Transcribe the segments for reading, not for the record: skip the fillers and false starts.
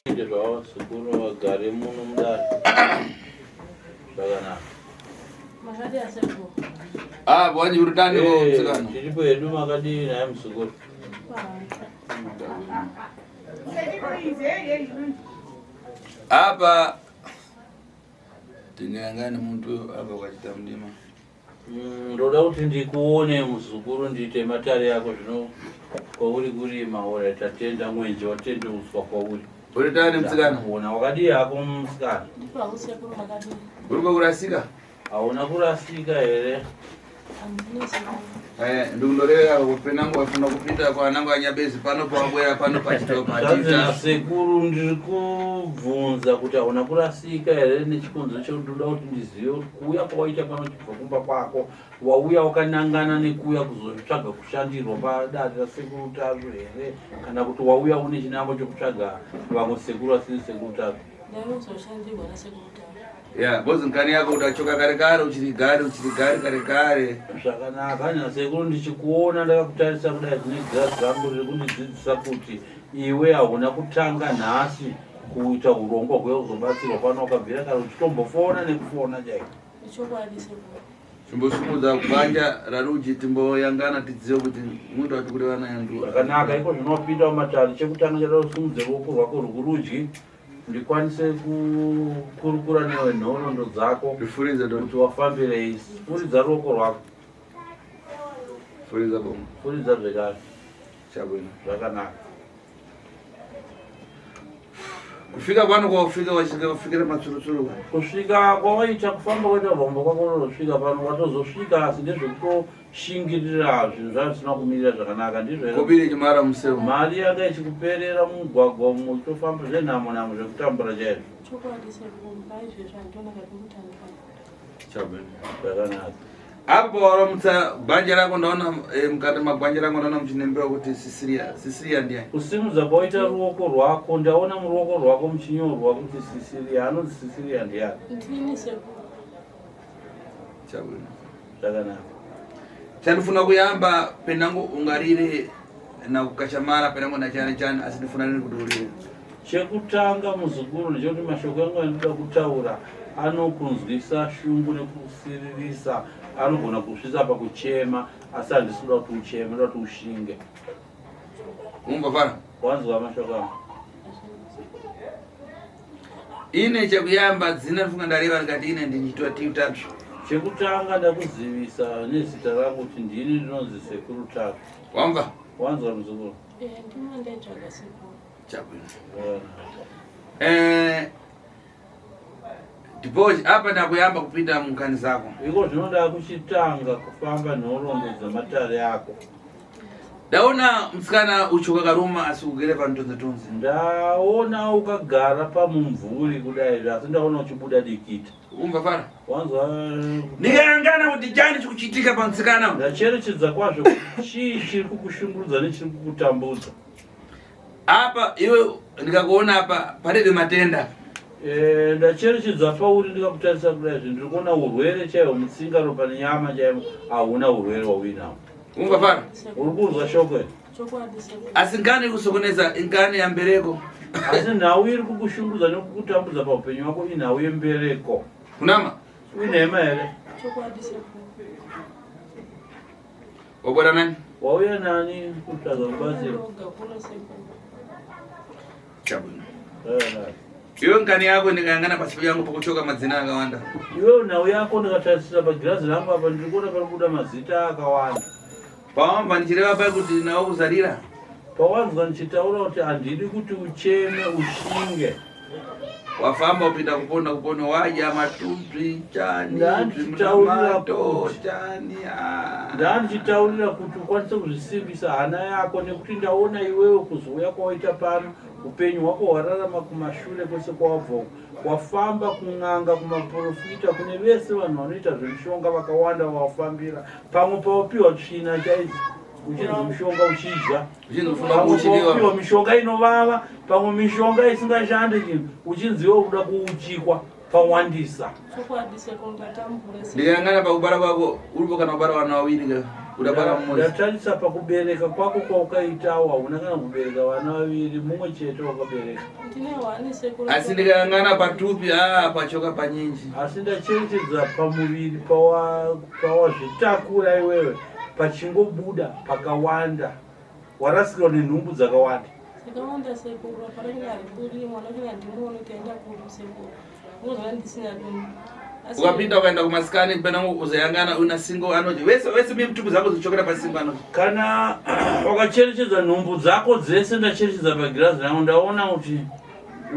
Zvavazukuru vagare muno mudare zvakanaka. Ah, bwanyi uri nani wo Eh, mtsikana? Tiripo hedu makadii naye muzukuru? Apa tingayangani muntu apa kwachita mdima. Ndoda kuti ndikuone muzukuru ndiite matare yako zvino kwauri kurima ora tatenda mwenje watendeutswa kwauri. Uri tani mtsikana? Ona wakadii hako musikana? Uri kurasika? Hauna kurasika here? Eh, ndikundorevera kuti penangu wafuna kupinda kwanangu anyabezi pano pawabwera pano pachitopa Zvanzi nasekuru ndiri kubvunza kuti hauna kurasika here nechikonzero chekuti ndoda kuti ndizive kuti kuuya kwawaita pano uchibva kumba kwako wauya wakanangana nekuuya kuzotsvaga kushandirwa padare rasekuru Tasvu here kana kuti wauya une chinangwa chokutsvaga vamwe sekuru vasiri sekuru Tasvu? Ndaizoshandirwa nasekuru Tasvu. Ya, bozi nkani yako utachoka kare kare uchiri gari uchiri gari kare kare. Zvakanaka nasekuru, ndichikuona ndakakutarisa kudai zvine girazi rangu riri kundidzidzisa kuti iwe hauna kutanga nhasi kuita urongwa hwekuya kuzobatsirwa pano, wakabvira kare uchitombofona nekufona chaiko. Ichokwadi sekuru. Chimbosimudza gwanja raruji timboyangana tidzive kuti muntu ati kureva naye ndu. Zvakanaka, iko zvinopinda mumatare chekutanga chada kusimudze ruoko rwako rwokurudyi ndikwanise kukurukura newe nhoroondo dzako Zvifuridza do. kuti wafambirei. Furidza ruoko rwako. Furidza bomo. Furidza zvekare. Chabwino. Zvakanaka. Kufika pano kwawafika wachika kufikira matsurutsuru. Kusvika kwawaita kufamba kwaita rwombo kwako unozosvika pano watozosvika, asi ndezvekutoshingirira zvinhu zvazvisina kumirira zvakanaka, ndizvo here? Kobiri chimara museu. Mari yanga ichikuperera mumugwagwa umu uchitofamba zvenhamo nhamo zvekutambura chaizvo. Chokwadi sekuru, paizvezvi handina kapekutanga. Chabwino. Zvakanaka. Apo pawaramutsa gwanja rako ndaona mukati magwanja rako ndaona muchinembewa kuti Sisiria. Sisiria ndiani? Kusimudza kwaita ruoko rwako ndaona muruoko rwako muchinyorwa kuti Sisiria. Anonzi Sisiria ndiani? Ndini sekuru. Chabwino. Zvakanaka. Chandifuna kuyamba penangu ungarire na kukachamara penangu na chani chani asi ndifuna nini kuti urire. Chekutanga muzukuru ndechekuti mashoko angu andinoda kutaura anokunzwisa shungu nekusiririsa, anogona kusvitsa pakuchema, asi handisi kuda kuti ucheme, ndoda kuti ushinge. Umva fara. Wanzwa mashoko angu? Ine chekuyamba dzina ndifunga ndareva ndikati ine ndinjitwa tiutatu. Chekutanga ndakuzivisa nezita rako kuti ndini ndinonzi Sekuru Tasvu. Wamva? Wanzwa muzukuru? Eh, ndimo ndaitsvaga sekuru. Chabwino. Diboji apa ndakuyamba kupinda mukani zako. Iko zvinoda kuchitanga kufamba nhoroondo dzematare ako. Ndaona musikana uchoka karuma asi ugere pamutonzi tonzi. Ndaona ukagara pamumvuri kudai asi ndaona uchibuda dikita. Umva fara. Wanzwa? Ndikayangana kuti chani chikuchitika pamusikana. Ndacherechedza kwazvo kuti chii chiri kukushungurudza nechiri kukutambudza. Apa iwe ndikakuona apa panebe matenda. Ndacherechedza pauri ndikakutarisa kudai zvinhu ndiri kuona urwere chaihwo mutsinga ropa nenyama chaimo, hauna urwere hwauinahwo. Umva fara. Uri kunzwa shoko here? Chokwadi sekuru. Asi ngani ikusokoneza ingani yambereko. Asi nhau iri kukushungurudza nekukutambudza paupenyu hwako inhau yembereko. Kunama. Uinhema here? Chokwadi sekuru. Wabwera nani? Wauya nani kutsvaga rubatsiro? Ndoga kuno sekuru. Chabwino. Zvakanaka. Iwe ngani yako ndikayangana pasi yangu pakuchoka madzina akawanda. Iwewe nhau yako ndikatarisira pagirazi rangu apa ndiri kuona pari kubuda mazita akawanda. Pawamva ndichireva pai kuti nawo kuzarira. Pawanzwa ndichitaura kuti handidi kuti ucheme ushinge. Wafamba upinda kupona kupona wadya matubvi chani Ndandichitaurira zvimunamato kuti- chani ah. Ndandichitaurira kuti ukwanise kuzvisimbisa hana yako nekuti ndaona iwewe kuzouya kwawaita pano upenyu hwako hwararama kumashure kwese kwawabva uku. Wafamba kun'anga, kumaprofita, kune vese vanhu vanoita zvemishonga vakawanda wafambira, pamwe pawapiwa tsvina chaidzo. Uchinzi mushonga uchidya. Uchinzi mushonga uchidyiwa. Pamwe mishonga inovava, pamwe mishonga isingashande chinhu, uchinzi iwe unoda kuuchikwa pawandisa. Chokwadi sekuru ndatambura. Ndikangana pakubara kwako uripo kana kubara vana vaviri ka udabara mumwe. Ndatarisa pakubereka kwako kwaukaitawo hauna kana kubereka vana vaviri mumwe chete wakabereka. Ndine wani sekuru. Asi ndikangana patupi ah pachoka panyinji. Asi ndacherechedza pamuviri pawazvitakura iwewe pachingobuda pakawanda warasikirwa nenhumbu dzakawanda. Dzakawanda sekuru aparina haribudi mwana wacho handimuoni kuti aenda kupi sekuru. Unozona ndisina dumbu. Ukapinda ukaenda kumasikani pena uzoyangana una single anoti vese vese mitupu dzako dzichokera pasingle anoti. Kana wakacherechedza nhumbu dzako dzese ndacherechedza pagirazi rangu ndaona kuti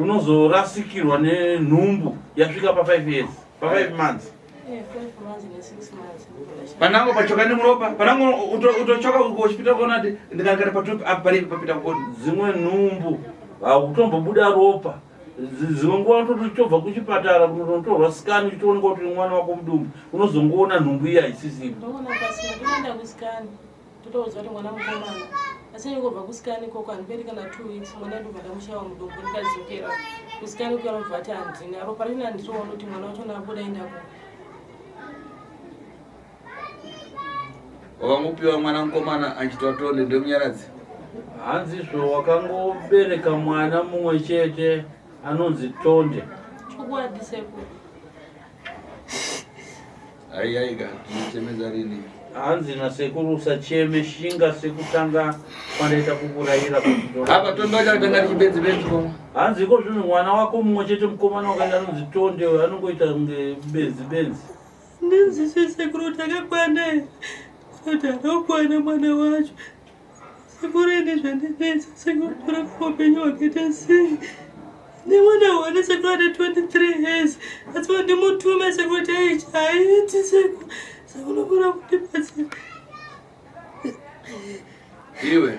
unozorasikirwa nenhumbu yasvika pa 5 years pa 5 months. Panango pachoka nemuropa panango utochoka uchipita kuona kuti ndikagara patupi apa paripi papita kukoni. Dzimwe nhumbu hakutombobuda ropa dzimwe nguva unototi uchitobva kuchipatara kunotonotorwa sikani uchitoonekwa kuti mwana wako mudumbu unozongoona nhumbu iya haisisipo. Ndoona pasina ndoenda kusikani totoudzwa kuti mwana mukomana asi ndingobva kusikani ikoko handiperi kana 2 weeks mwana ndobva ndamushaiwa mudumbu ndikadzokera kusikani kuya anobva ati handina ropa rina handitoona kuti mwana wacho naabuda enda kupi. Wakangopiwa mwana mukomana achitwa tonde ndomunyaradzi. Hanzizvo wakangobereka mwana mumwe chete anonzi Tonde. Chokwadi sekuru. Aiaika tinochemedza rini? Hanzi nasekuru usacheme shinga sekutanga kwandaita kukurayira kuti Apa Tonde wacho akatanga richibedzi bedzi ko. Hanzi iko zvinhu mwana wako mumwe chete mukomana wakaita anonzi Tonde uyo anongoita kunge benzi benzi. Ndinzwisise sekuru kuti akakwana here kuti anokwana mwana wacho. Sekuru ini zvandinetsa sekuru kurapa upenyu hwakaita sei nemwana wane sekuru ane 23 years asi vandimutume sekuru kuti aichi haiiti sekuru sekuru unofana kundibatsira. Iwe.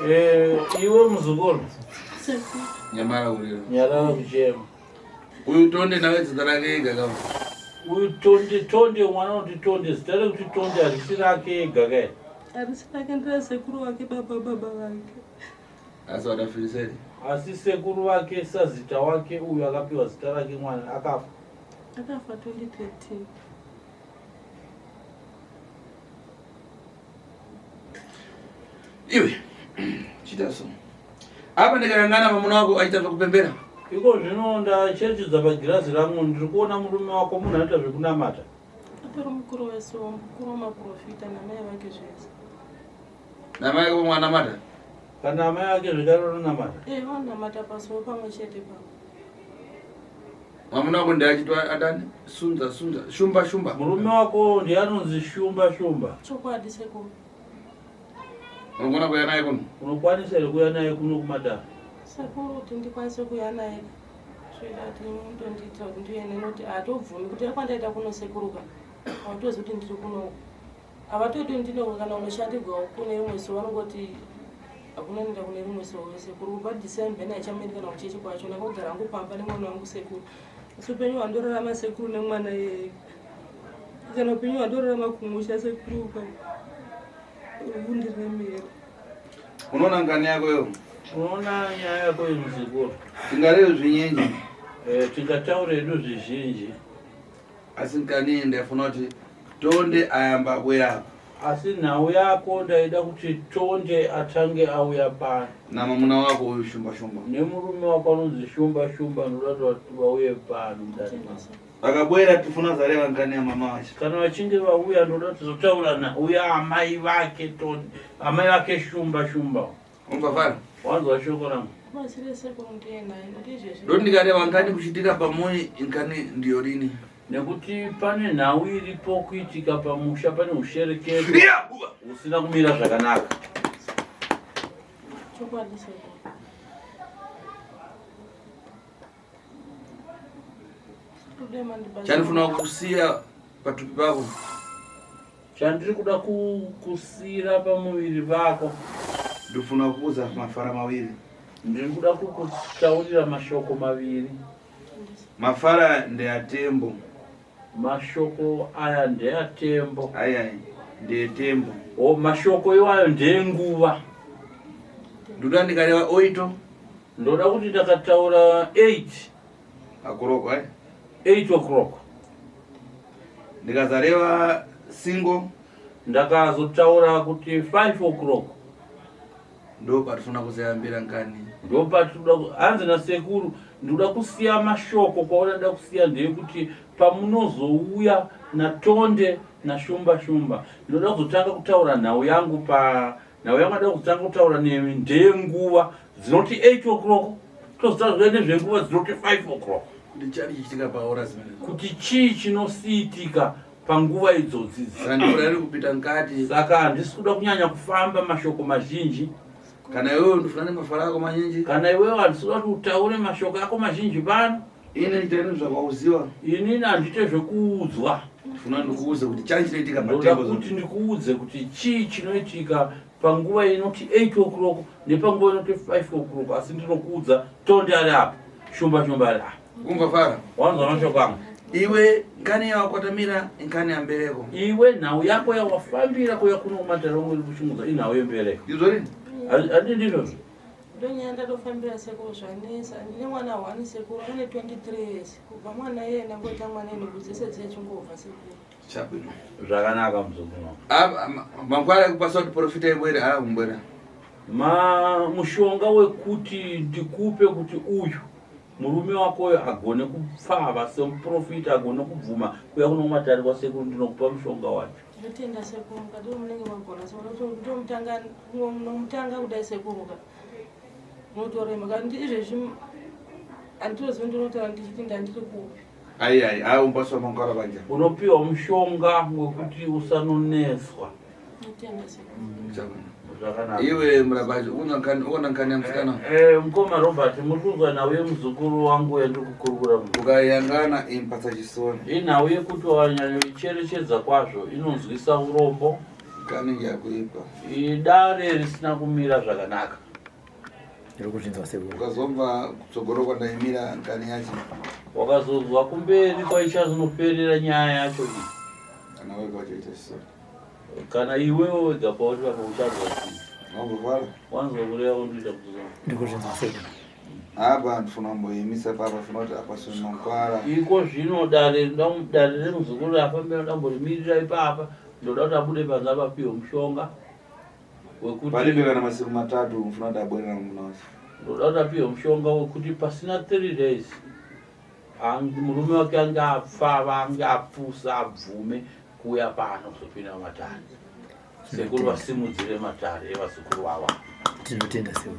Eh, iwe muzukuru. Sekuru. Nyamara kurira. Nyarara kuchema. Uyu Tonde nawe zita rake ega kava. Uyu Tonde Tonde mwana unoti Tonde zita rekuti Tonde harisi rake ega kai. Harisi rake ndera sekuru wake baba baba vake. Asi wadafiriseri. Asi sekuru vake sazita wake uyu akapiwa zita rake mwana akafa. Akafa 2013. Iwe chita so. Apa ndikayangana mwamuna wako aita zvekupembera. Iko zvino ndacherechedza pagirazi rangu ndiri kuona murume wako munhu anoita zvekunamata. Atori mukuru wese mukuru wemaprofita namai vake zvese. Namai vake vamwe vanamata? Kana amai vake zvekare vanonamata? Eh, vanonamata pasowe pamwe chete pamwe. Mwamuna wako ndiye achitwa adani? Sunza sunza shumba shumba. Murume wako ndiye anonzi shumba shumba. Chokwadi sekuru. Unogona kuuya naye kuno? Unokwanisa here kuuya naye kuno kumadare? Sekuru kuti ndikwanise kuuya naye zvoita kuti muntondiitira kuti ndiuye naye nokuti haatobvumi kuti kwandaita kuno sekuruka hautozivi kuti ndiri kuno havatoiti ndino kana unoshandirwawo kune rimwe so vanongoti hakuna noenda kune rimwe so sekuru kubva December naichamuendi kana kuchechi kwacho ndakogara hangu pamba nemwana wangu sekuru asi upenyu hwandorarama sekuru nemwana iyeye kana upenyu hwandorarama kumusha sekuru uka hundiremera. Unoona ngani yako yo? Unoona nyaya yako iyo muzukuru? Tingarewo zvinyenji. Eh, tingataura hedu zvizhinji. Asi nkani ndaifuna kuti Tonde ayamba abwera apa. Asi nhau yako ndaida kuti Tonde atange auya pano. Namamuna wako uyu Shumba Shumba. Nemurume wako anonzi Shumba Shumba ndoda kuti vauye pano mudare mangu. Vakabwera tifuna zareva nkani ya mama wacho. Kana vachinge vauya ndoda tizotaura nauya amai vake Tonde, amai vake Shumba Shumba. Umbafara. Wanzwa shoko rangu. Ndoti ndikareva nkani kuchitika pamoyi nkani ndiyo rini. Nekuti pane nhau iripo kuitika pamusha pane ushereketo husina kumira zvakanaka. Chokwadi sekuru. Chandifuna kusiya patupi pako. Chandiri kuda kukusira pamuviri pako. Ndifuna kukuudza mafara mawiri. Ndiri kuda kukutaurira mashoko maviri. Mafara ndeatembo. Mashoko aya ndeatembo. Ayai ndeetembo. O, mashoko iwayo ndeenguva. Ndoda ndikareva oito. Ndoda kuti ndakataura 8. Akuroko eh? 8 o'clock. Ndikazareva single. Ndakazotaura kuti 5 o'clock. Ndopatifuna kuzayambira nkani. Ndopatinoda hanzi nasekuru ndoda kusiya mashoko kwaona ndoda kusiya ndeyekuti pamunozouya naTonde naShumba Shumba ndinoda kuzotanga kutaura nhau yangu pa nhau yangu ndoda kuzotanga kutaura ndeyenguva dzinoti 8 o'clock tozotaura nezvenguva dzinoti 5 o'clock kuti chii chinosiitika panguva idzodzi saka handisi kuda kunyanya kufamba mashoko mazhinji kana iwewe ndifuna nemafaro ako mazhinji kana iwewe handisi kuda kuti utaure mashoko ako mazhinji pano ini nditaine zvakauziva inini handite zvekuudzwa ndifuna ndikuudze kuti chani chinoitika ndoda kuti ndikuudze kuti chii chinoitika panguva inoti 8 o'clock nepanguva inoti 5 o'clock asi ndinokuudza tonde ari apa shumba shumba ari apa kumva fara wanzwa mashoko angu iwe nkani yawakwatamira nkani yambereko iwe nhau yako yawafambira kuya kuno kumatare wangu iri kuchungudza inhau yembereko ndizvo rini handi ndizvozvo Ndonyaya ndatofambira sekuru zvanetsa ndine mwana one sekuru ane 23 years kubva mwana iye ndangoita mwana inhubu dzese dzechingobva sekuru Chabwino. Zvakanaka muzukuru. Mangwana ekupasa kuti profita ibwere haa kumbwera. Ma mushonga wekuti ndikupe kuti uyu murume wako uyo agone kupfava semuprofita agone kubvuma kuya kunomatari kwasekuru ndinokupa mushonga wacho. Ndotenda sekuru mukati munenge magona sekuru ndomutanga nomutanga kudai sekuru ka unotorema ka izvezvi handitozivi ndinotaura ndichiti ndandiri kupi Ai ai ai umbaswa mangwara banja. Unopiwa mushonga wekuti usanoneswa. Ndotenda sekuru. Zvakanaka. Iwe murabaji uona nkani ya musikana. Eh, mukoma Robert muri kunzwa nhau yemuzukuru wangu yandiri kukurukura. Ukayangana impatsa chisoni. Inhau yekuti wanyanyoicherechedza kwazvo inonzwisa urombo. Kanenge yakuipa. Idare risina kumira zvakanaka. Ndiri kuzvinzwa sekuru. Ukazobva kutsogoro kwandaimira nkani yacho. Wakazonzwa kumberi kwaichazonoperera nyaya yacho iyi. Kana wega wachoita chisoni. Kana iwewe wega pauri papa uchanzwa chii? Wambovara. Wanzwa kureva kundiita kuzwa. Ndiri kuzvinzwa sekuru. Apa ndifuna kumboimisa papa funa kuti apa sinokwara. Iko zvino dare dare remuzukuru rafambira ndamborimirira ipapa ndoda kuti abude panze apapiwe mushonga wekuti Palibe kana masiku matatu mfuna kuti abwerera muna wacho. Ndoda kuti apiwe mushonga wekuti pasina 3 days murume wake ange apfava ange apusa abvume kuuya pano kuzopinda mumatare. Sekuru vasimudzire matare evazukuru vava. Tinotenda sekuru.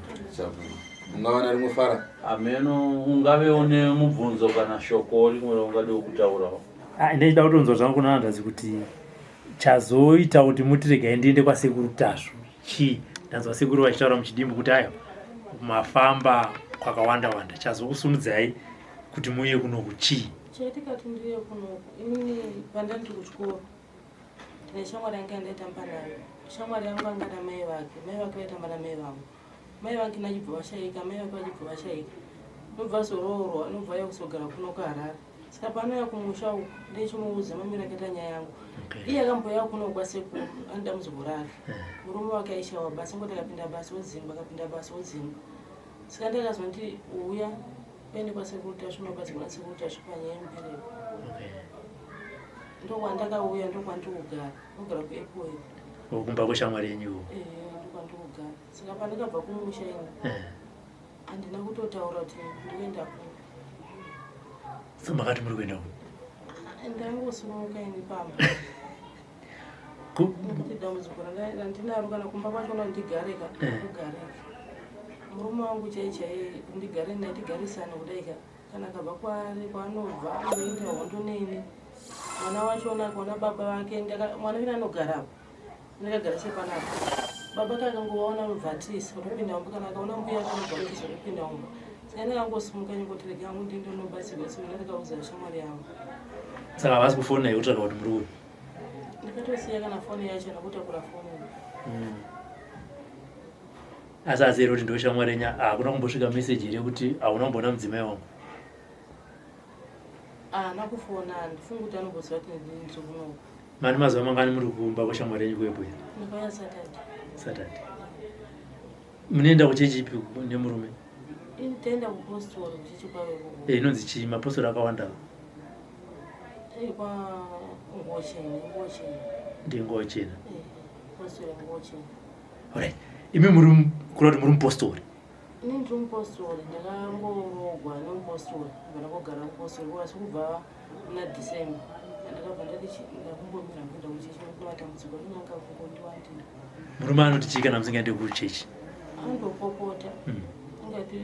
Ungawana rimwe fara. Ameno ungavewo nemubvunzo kana shoko rimwe raungade kutaurawo. Ah, ndechida kutonzwa zvangu kuna hanzvadzi kuti chazoita kuti muti regai ndiende kwasekuru Tasvu chii? Ndanzwa sekuru vachitaura muchidimbu kuti ayo mafamba kwakawanda wanda, chazokusunudzai kuti muuye kunoku chii? Chaitika kuti ndiuye kunoku inini pandandiri kuchikoro ndine shamwari yangu yandaitamba nayo. Shamwari yangu anga namai vake, mai vake vaitamba namai vangu. Mai vake nachibva vashaika, mai vake vachibva vashaika. Nobva azoroorwa, nobva auya kuzogara kuno kuHarare. Saka paanouya kumusha uku ndichimuudza mamiro akaita nyaya yangu. Iye akambouya kuno kwasekuru ane dambudziko rake. Murume wake aishaiwa basa, ngoti akapinda basa wodzingwa, akapinda basa wodzingwa. Saka ndakazonti uya uende kwasekuru Tasvu unobatsirwa nasekuru Tasvu panyaya yemubereko. Ndokwandakauya ndokwandiri kugara, ndogara kuEpworth. Kumba kweshamwari yenyu? Eh, ndokwandiri kugara. Saka pandakabva kumusha ini handina kutotaura kuti ndikuenda kupi. So makati muri kuenda kupi? Ndangosimuka ini pamba. Nekuti dambudziko randinaro kana kumba kwachona ndigareka kugareka. Murume wangu chai chai ndigare naye tigarisane kudai ka kana akabva kwaari kwaanobva anoenda hondo neni. Mwana wachona akaona baba vake mwana wena anogara apa. Ndakagara sepanapa. Baba ka akangovaona anobva atiza kutopinda mumba kana akaona mbuya yake anobva atiza kutopinda mumba. Saka ndakangosimuka nyongoti rega hangu ndiende ndinobatsirwa sezvo ndakaudza shamwari yangu. Saka havasi kufona here kutsvaga kuti muri kupi? Ndakatosiya kana foni yacho ndakutakura foni. Asi azive here kuti ndo shamwari yenyu hakuna kumbosvika message here kuti hauna kumboona mudzimai wangu? Haana kufona handifungi kuti anomboziva kuti ndiri kunoku. Mani mazuva mangani muri kumba kweshamwari yenyu kuEbwera? Ndakauya Saturday. Saturday. Munoenda kuchechi ipi nemurume? Ini taenda kupostori kuchechi kwavo ikoko. Eh, inonzi chii? Mapostori akawanda. Eh, kwa Ngochena, Ngochena. Ndiye Ngochena. Eh, postori Ngochena. Alright. Imi muri kureva kuti muri mupostori? Ini ndiri mupostori, ndakangoroogwa nemupostori, ndobva ndangogara mupostori asi kubva muna December ndakabva ndati ndakumbomira kuenda kuchechi nekuti matambudziko anenge akungondiwandira. Murume anoti chii kana musingaende kuchechi? Anondopopota. Angati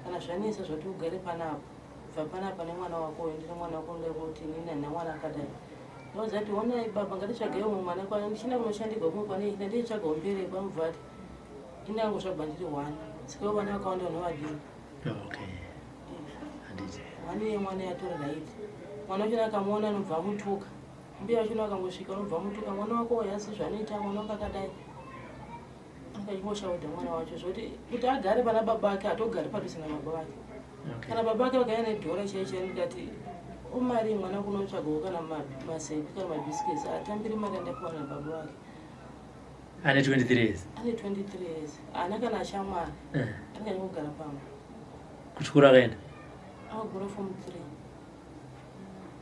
kana zvanetsa zvati ugare panapa, bva panapa nemwana wako uyu, ndine mwana wako unoda kuti inini handina mwana akadai. Ndinoudza kuti honai baba ngatitsvagei umwe mwana kwana ndichienda kunoshandirwa kumwe kwane ndanditsvagawo mbereko anobva ati ini ndangozvagwa ndiri one saka ivo vana vakawanda unovadini. Okay. Handiti. One yemwana yatora right. Mwana wacho akamuona anobva amutuka. Mbuya vacho akangosvika anobva amutuka mwana wako uyu asi zvanoita mwana wako akadai. Akachingoshaudha mwana wacho zvoti kuti agare pana baba ake hatogari padhuze nababa vake. Okay. Kana baba vake vakauya nedhora chaiyo chaiyo ndikati omari mwana kunotsvagawo kana masepi kana mabhisiketsi atambiri mari andapiwa nababa vake. Ane 23 years. Ane 23 years. Haana kana shamwari. Eh. Anenge achingogara pamba. Kuchikoro akaenda? Akagura form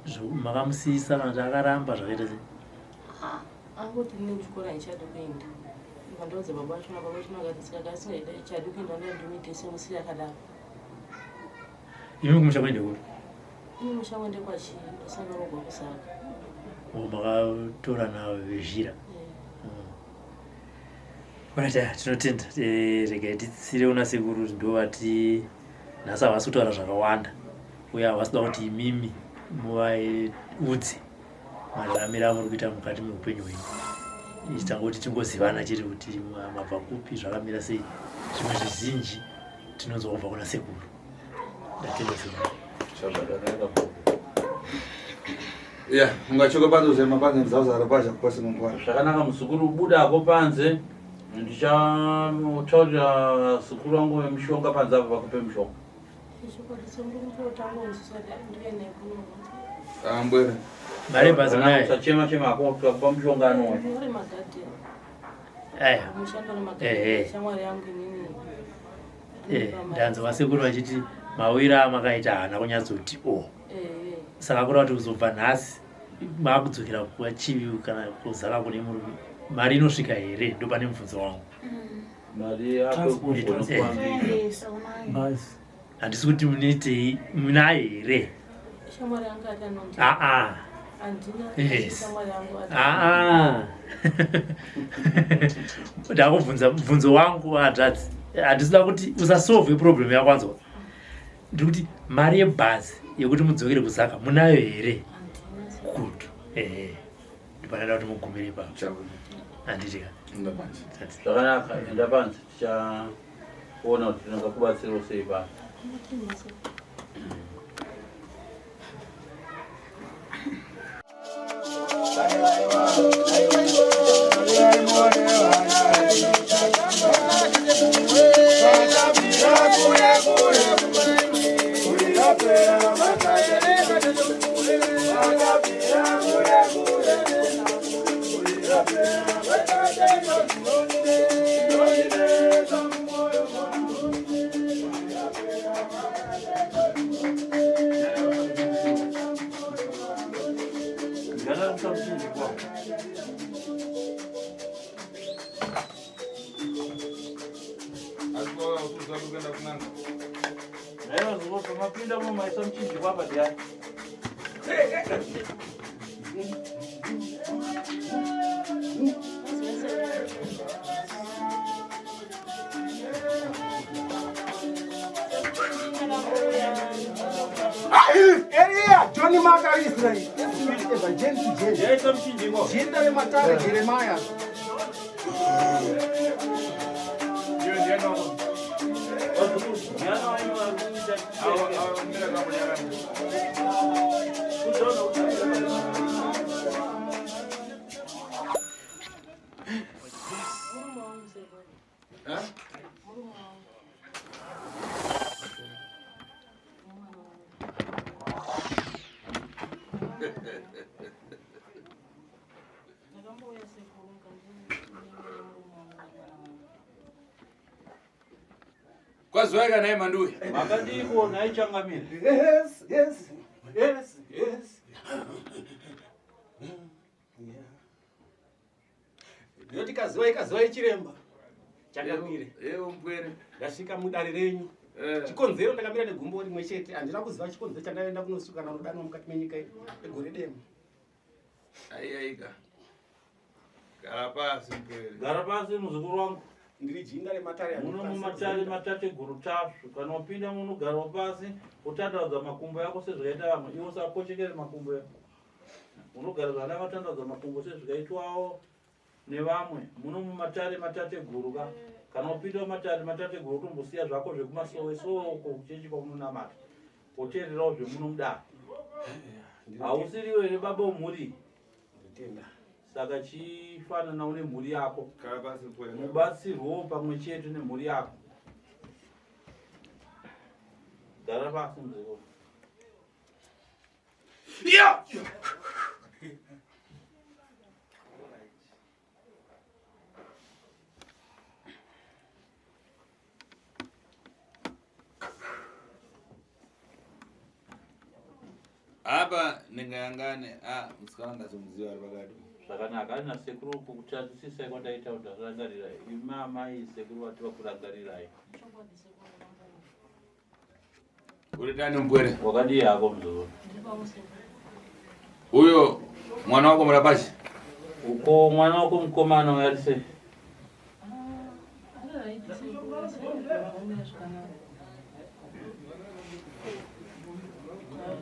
3. Makamusiyisa kana kuti akaramba zvakaita sei? Angoti ini kuchikoro handichadi kuenda. Ndandaudza baba vacho, baba vacho vakati saka asingachadi kuenda ndoda ndimuite semusiya akadaro. Imi kumusha kuende kupi? Ini musha kuende kwaChii, asangarogwa kuSaka. Oh, makatora navezhira. Alright, tinotenda. Regai titsire una sekuru ndovati nhasi havasi kutaura zvakawanda uye havasi kuda kuti imimi muvaudze mararamiro amuri kuita mukati meupenyu hwenyu. Tangoti tingozivana chete kuti mabva kupi, zvakamira sei. Zvimwe zvizhinji tinonzwa kubva kuna sekuru. Ndatenda sekuru. Ya, ungachoka panze uzema panze ndizazara paja kupasi mangwana. Zvakanaka muzukuru, budako panze ndichataurira sekuru vangu vemushonga panze apo vakupe mushonga. Ambwere. Mari bhazi munayo? Usachema chema hako tikakupa mushonga anouya. Uri magadheni. Aya. Mushando Eh, nemagadheni. eh. Shamwari yangu inini. Eh, ndanzwa vasekuru vachiti mawira amakaita haana kunyatsoti o. Eh. Saka kureva kuti kuzobva nhasi makudzokera kwaChivi kana kuzaka kune murume, mari inosvika here? Ndopane mubvunzo wangu. Mari yako kugona kuambika. Basi. Handisi kuti munoitei, munayo here? Shamwari yangu ati anondi. Aa. Handina. Yes. Shamwari yangu ati. Aa. Ndakubvunza mubvunzo wangu hanzvadzi. Handisida kuti usasolve problem yako anzwa. Ndiri kuti mari yebhazi yekuti mudzokere kuZaka munayo here? Handina. Good. Eh. Ndipanoda kuti mugumire ipapo. Handiti ka? Zvakanaka, enda panze tichaona kuti tingakubatsirawo sei pano. Mapinda mumaisa muchinjikwa apa ndiani? Elia, Johnny Mark Israel, Evangelist J. Jinda rematare Jeremiah. Kwaziwai kana nhai Manduwe? Makadiiko nhai changamire? Yes, yes, yes, yes. Ndinoti kaziwai kaziwai chiremba. Changamire. Ewo mpwere. Ndasvika mudare renyu. Eh. Chikonzero ndakamira negumbo rimwe chete. Handina kuziva chikonzero chandaenda kunosvika nanodanwa mukati menyika egore demo. Aiaika. Gara pasi mpwere. Gara pasi muzukuru wangu. Ndiri jinda rematare. Muno mumatare matateguru Tasvu. Kana wapinda munogarawo pasi wotandaudza makumbo yako sezvakaita vamwe. Iwe usakochekere makumbo yako. Unogara zvakanaka wotandaudza makumbo sezvakaitwawo nevamwe. Muno mumatare matateguru ka. Kana wapinda mumatare matateguru wotombosiya zvako zvekumasowe soko kuchechi kwaunonamata. Woteererawo zvemuno mudare. Hausiriwe here baba wemhuri? Ndotenda. Saka chifananawo nemhuri yako. Gara pasi mpwere. Mubatsirwewo pamwe chete nemhuri yako. Gara pasi muzukuru. Yeah! Apa ndingayangane a musikana ndazomuziva ari pakati. Zvakanaka ari nasekuru uku kutarisisai kwandaita kuti ndakurangarira imi amai sekuru vati vakurangarirai. Chokwadi sekuru ndamboona. Uri tani mpwere? Wakadii hako muzukuru? Ndiri pamwe sekuru. Uyo mwana wako murapashi? Uko mwana wako mukomana uyo ari sei? Ah, ari right sekuru asi zvakamira zvakanaka.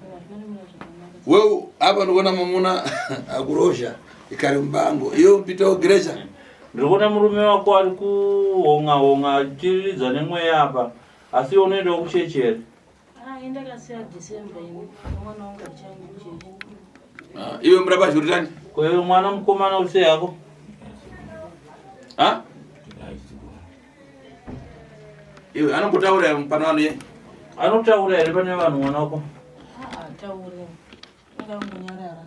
Zvakamira zvakanaka. Wewe apa ndikuona mamuna akurosha ikari mubango. Iyo mpita ugirecha. Ndiri kuona murume wako ari kuhonga honga achiriridza nemweya apa. Asi iwe unoendawo kuchechi here? Ah, ini ndakasiya December ini. Mwana wangu achaenda kuchechi. Ah, iwe murapa Jordan. Ko iwe mwana mukomana uri sei hako? Ha? Iwe anombotaura pano vanhu ye? Anotaura here pane vanhu mwana wako? Ah, ataure. Akangonyarara.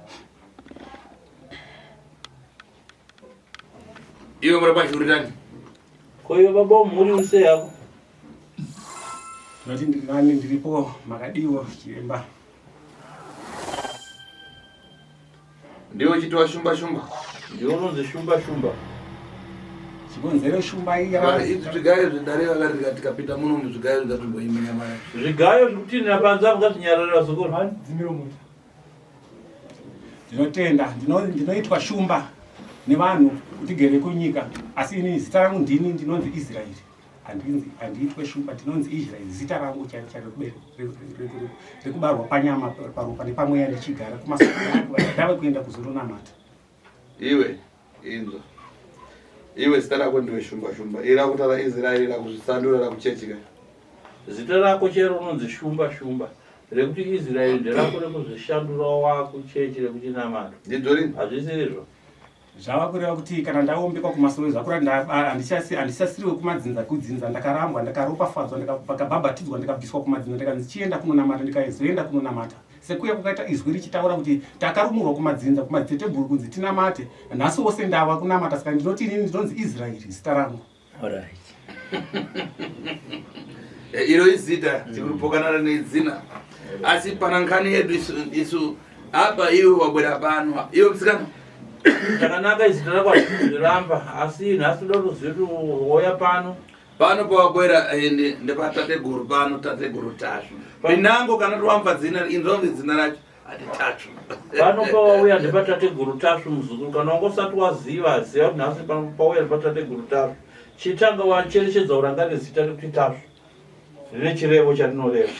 Iwe murapa Jordan. Ko iwe baba wemhuri uri sei hako? Ndinoti ndiri nani ndiripo makadiwo chiremba. Ndiwe uchitiwa shumba shumba. Ndiwe unonzi shumba shumba. Chikonzero shumba iyi Idzi zvigayo zvedare vakati tikapinda muno muzvigayo zvatimboiminya mara. Zvigayo zvikutinhira panze apo ngazvinyarare vazukuru. Dzimiro mota. Ndinotenda ndinoitwa shumba nevanhu kutigere kunyika asi ini zita rangu ndini ndinonzi Israeri. Handinzi handiitwe shumba ndinonzi Israeri zita rangu chairo chairo rekubarwa panyama paropa nepamweya ndichigara kumasoko ndave kuenda kuzononamata. Iwe inzwa. Iwe zita rako ndiwe shumba shumba. Ira kutara Israeri rakuzvisandura rakuchechika. Zita rako chero unonzi shumba shumba. Rekuti Israeri nderako rekuzvishandura wakuchechi rekuchinamata. Ndidzorini? Hazvisirizvo. Zvava kureva kuti kana ndaombekwa kumasowe zvakura handisasiriwe kumadzinza kudzinza ndakarambwa ndakaropafadzwa ndakabhabhatidzwa ndikabviswa kumadzinza ndikanzi chienda kunonamata ndikazoenda kunonamata sekuya kwakaita izwi richitaura kuti takarumurwa kumadzinza kumadziteteguru kunzi tinamate nhasi wose ndava kunamata saka ndinoti inini ndinonzi Israeri zita rangu. Alright. Eh, iro izita tikuripokana nezina asi pana nkhani yedu isu isu apa iwe wabwera pano iwe musikana Chakanaka izita rako hazviramba asi nhasi toda kuziva kuti wouya pano pano pawabwera eh, ndepatateguru pano tateguru tasvu pinango kana tiwamva dzina inzomve dzina racho ati tasvu pano pawauya ndepatateguru tasvu muzukuru kana wanga usati waziva ziva kuti nhasi pano pawauya ndepatateguru tasvu chitanga wacherechedza urangarire zita rekuti tasvu rine chirevo charinoreva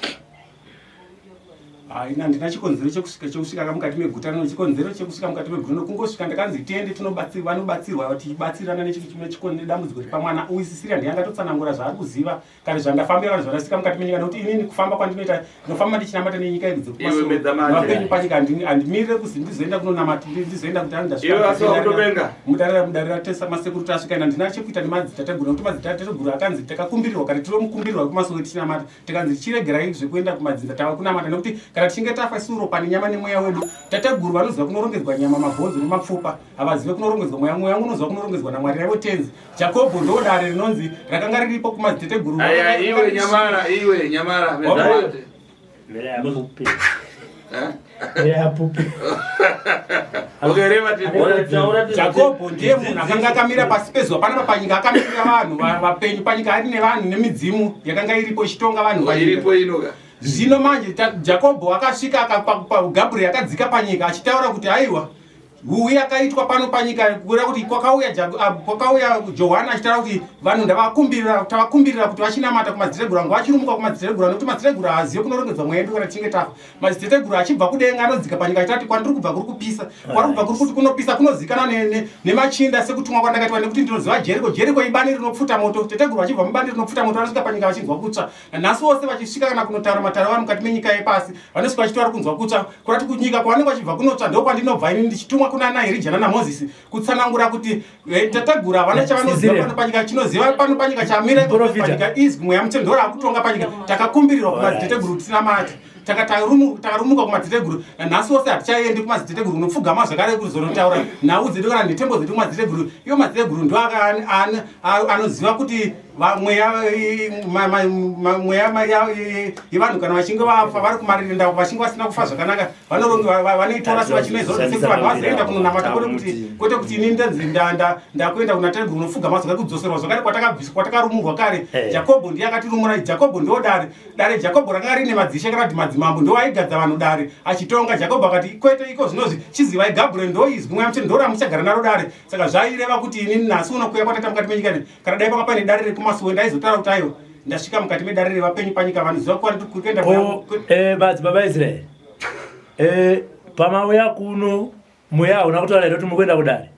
Haina handina chikonzero chekusvika chekusvika mukati meguta rino chikonzero chekusvika mukati meguta rino kungosvika ndakanzi tiende tinobatsirwa vanobatsirwa tichibatsirana nedambudziko ripa mwana uyu Sisiria ndiye angatotsanangura zvaari kuziva kana zvandafambira kana zvandasvika mukati menyika nekuti inini kufamba kwandinoita ndinofamba ndichinamata nenyika idzi Iwe medza mate. dzekumapenyu panyika handimirire kuzi ndizoenda kunonamata ndizoenda kuti Iwe asi wakutopenga. mudarira mudarira tesa masekuru tasvika ina ndina chekuita nemadzitateguru nekuti madzitateguru akanzi takakumbirirwa kare tinomukumbirirwa kumasowe tichinamata tikanzi chiregerai zvekuenda kumadzinza tava kunamata nekuti kana Kana tichinge tafa isu ropa nenyama nemweya wedu, tateguru vanoziva kunorongedzwa nyama, mabhonzo nemapfupa, havazive kunorongedzwa mweya. Mweya wangu unoziva kunorongedzwa naMwari naivo Tenzi. Jakobho ndo dare rinonzi rakanga riripo kumadziteteguru. Aya iwe nyamara, iwe nyamara. Jakobho ndiye munhu akanga akamira pasi pezuva panapa panyika, akamirira vanhu vapenyu panyika, ari nevanhu nemidzimu yakanga iripo ichitonga vanhu. Iripo inoka. Zvino manje Jakobho akasvika, Gabriel akadzika panyika achitaura kuti aiwa, huwi yakaitwa pano panyika, kureva kuti kwakauya kwakauya Johani achitaura kuti vanhu ndavakumbirira, tavakumbirira kuti vachinamata kumadziteteguru angu, vachirumuka kumadziteteguru, nekuti madziteteguru haazive kunorongedzwa mweya yedu kana tichinge tafa. Madziteteguru achibva kudenga anodzika panyika achitaura kuti kwandiri kubva kuri kupisa, kwari kubva kuri kuti kunopisa, kunozikanwa nemachinda sekutumwa kwandakaitwa, nekuti ndinoziva Jeriko. Jeriko ibani rinopfuta moto. Teteguru vachibva mubani rinopfuta moto vanosvika panyika vachinzwa kutsva. Nanhasi wose vachisvika kana kunotaura matare vanhu mukati menyika yepasi, vanosvika vachiti vari kunzwa kutsva, kurati kunyika kwavanenge vachibva kunotsva. Ndokwandinobva ini ndichitumwa kuna ana Erija nana Mozisi kutsanangura kuti tateguru havana chavanoziva pano panyika. Chinoziva pano panyika chamira panyika izwi Mweya Mutsvene ndorakutonga panyika. Takakumbirirwa kumadziteteguru tinamate, takarumuka kumadziteteguru. Nanhasi wose hatichaendi kumadziteteguru kunopfugama zvakare kuzonotaura nhau dzedu kana nhetembo dzedu kumadziteteguru. Iwo madziteteguru ndo anoziva kuti mweya yevanhu kana vachinge vafa vari kumarinda, vachinge vasina kufa zvakanaka, vanoitora sevachinoizwa sekuti vanhu vazoenda kunonamata, kwete kuti ini ndanzi ndakuenda kuna teguru unopfugama zvakare kudzoserwa zvakare kwatakabviswa, kwatakarumurwa kare. Jakobho ndiye akatirumura. Jakobho ndo dare. Dare Jakobho rakanga rine madzishe kana kuti madzimambo, ndo aigadza vanhu dare achitonga. Jakobho akati kwete, iko zvinozvi chizivai Gabriel ndo izwi Mweya Mutsvene ndo ramuchagara naro dare. Saka zvaireva kuti ini nhasi unokuya kwataita mukati menyika ino, kana dai panga paine dare rekumasuwe, ndaizotaura kuti aiwa, ndasvika mukati medare revapenyu panyika, vanoziva kuenda. Madzibaba Israeri, pamauya kuno mweya hauna kutaura here kuti muri kuenda kudare?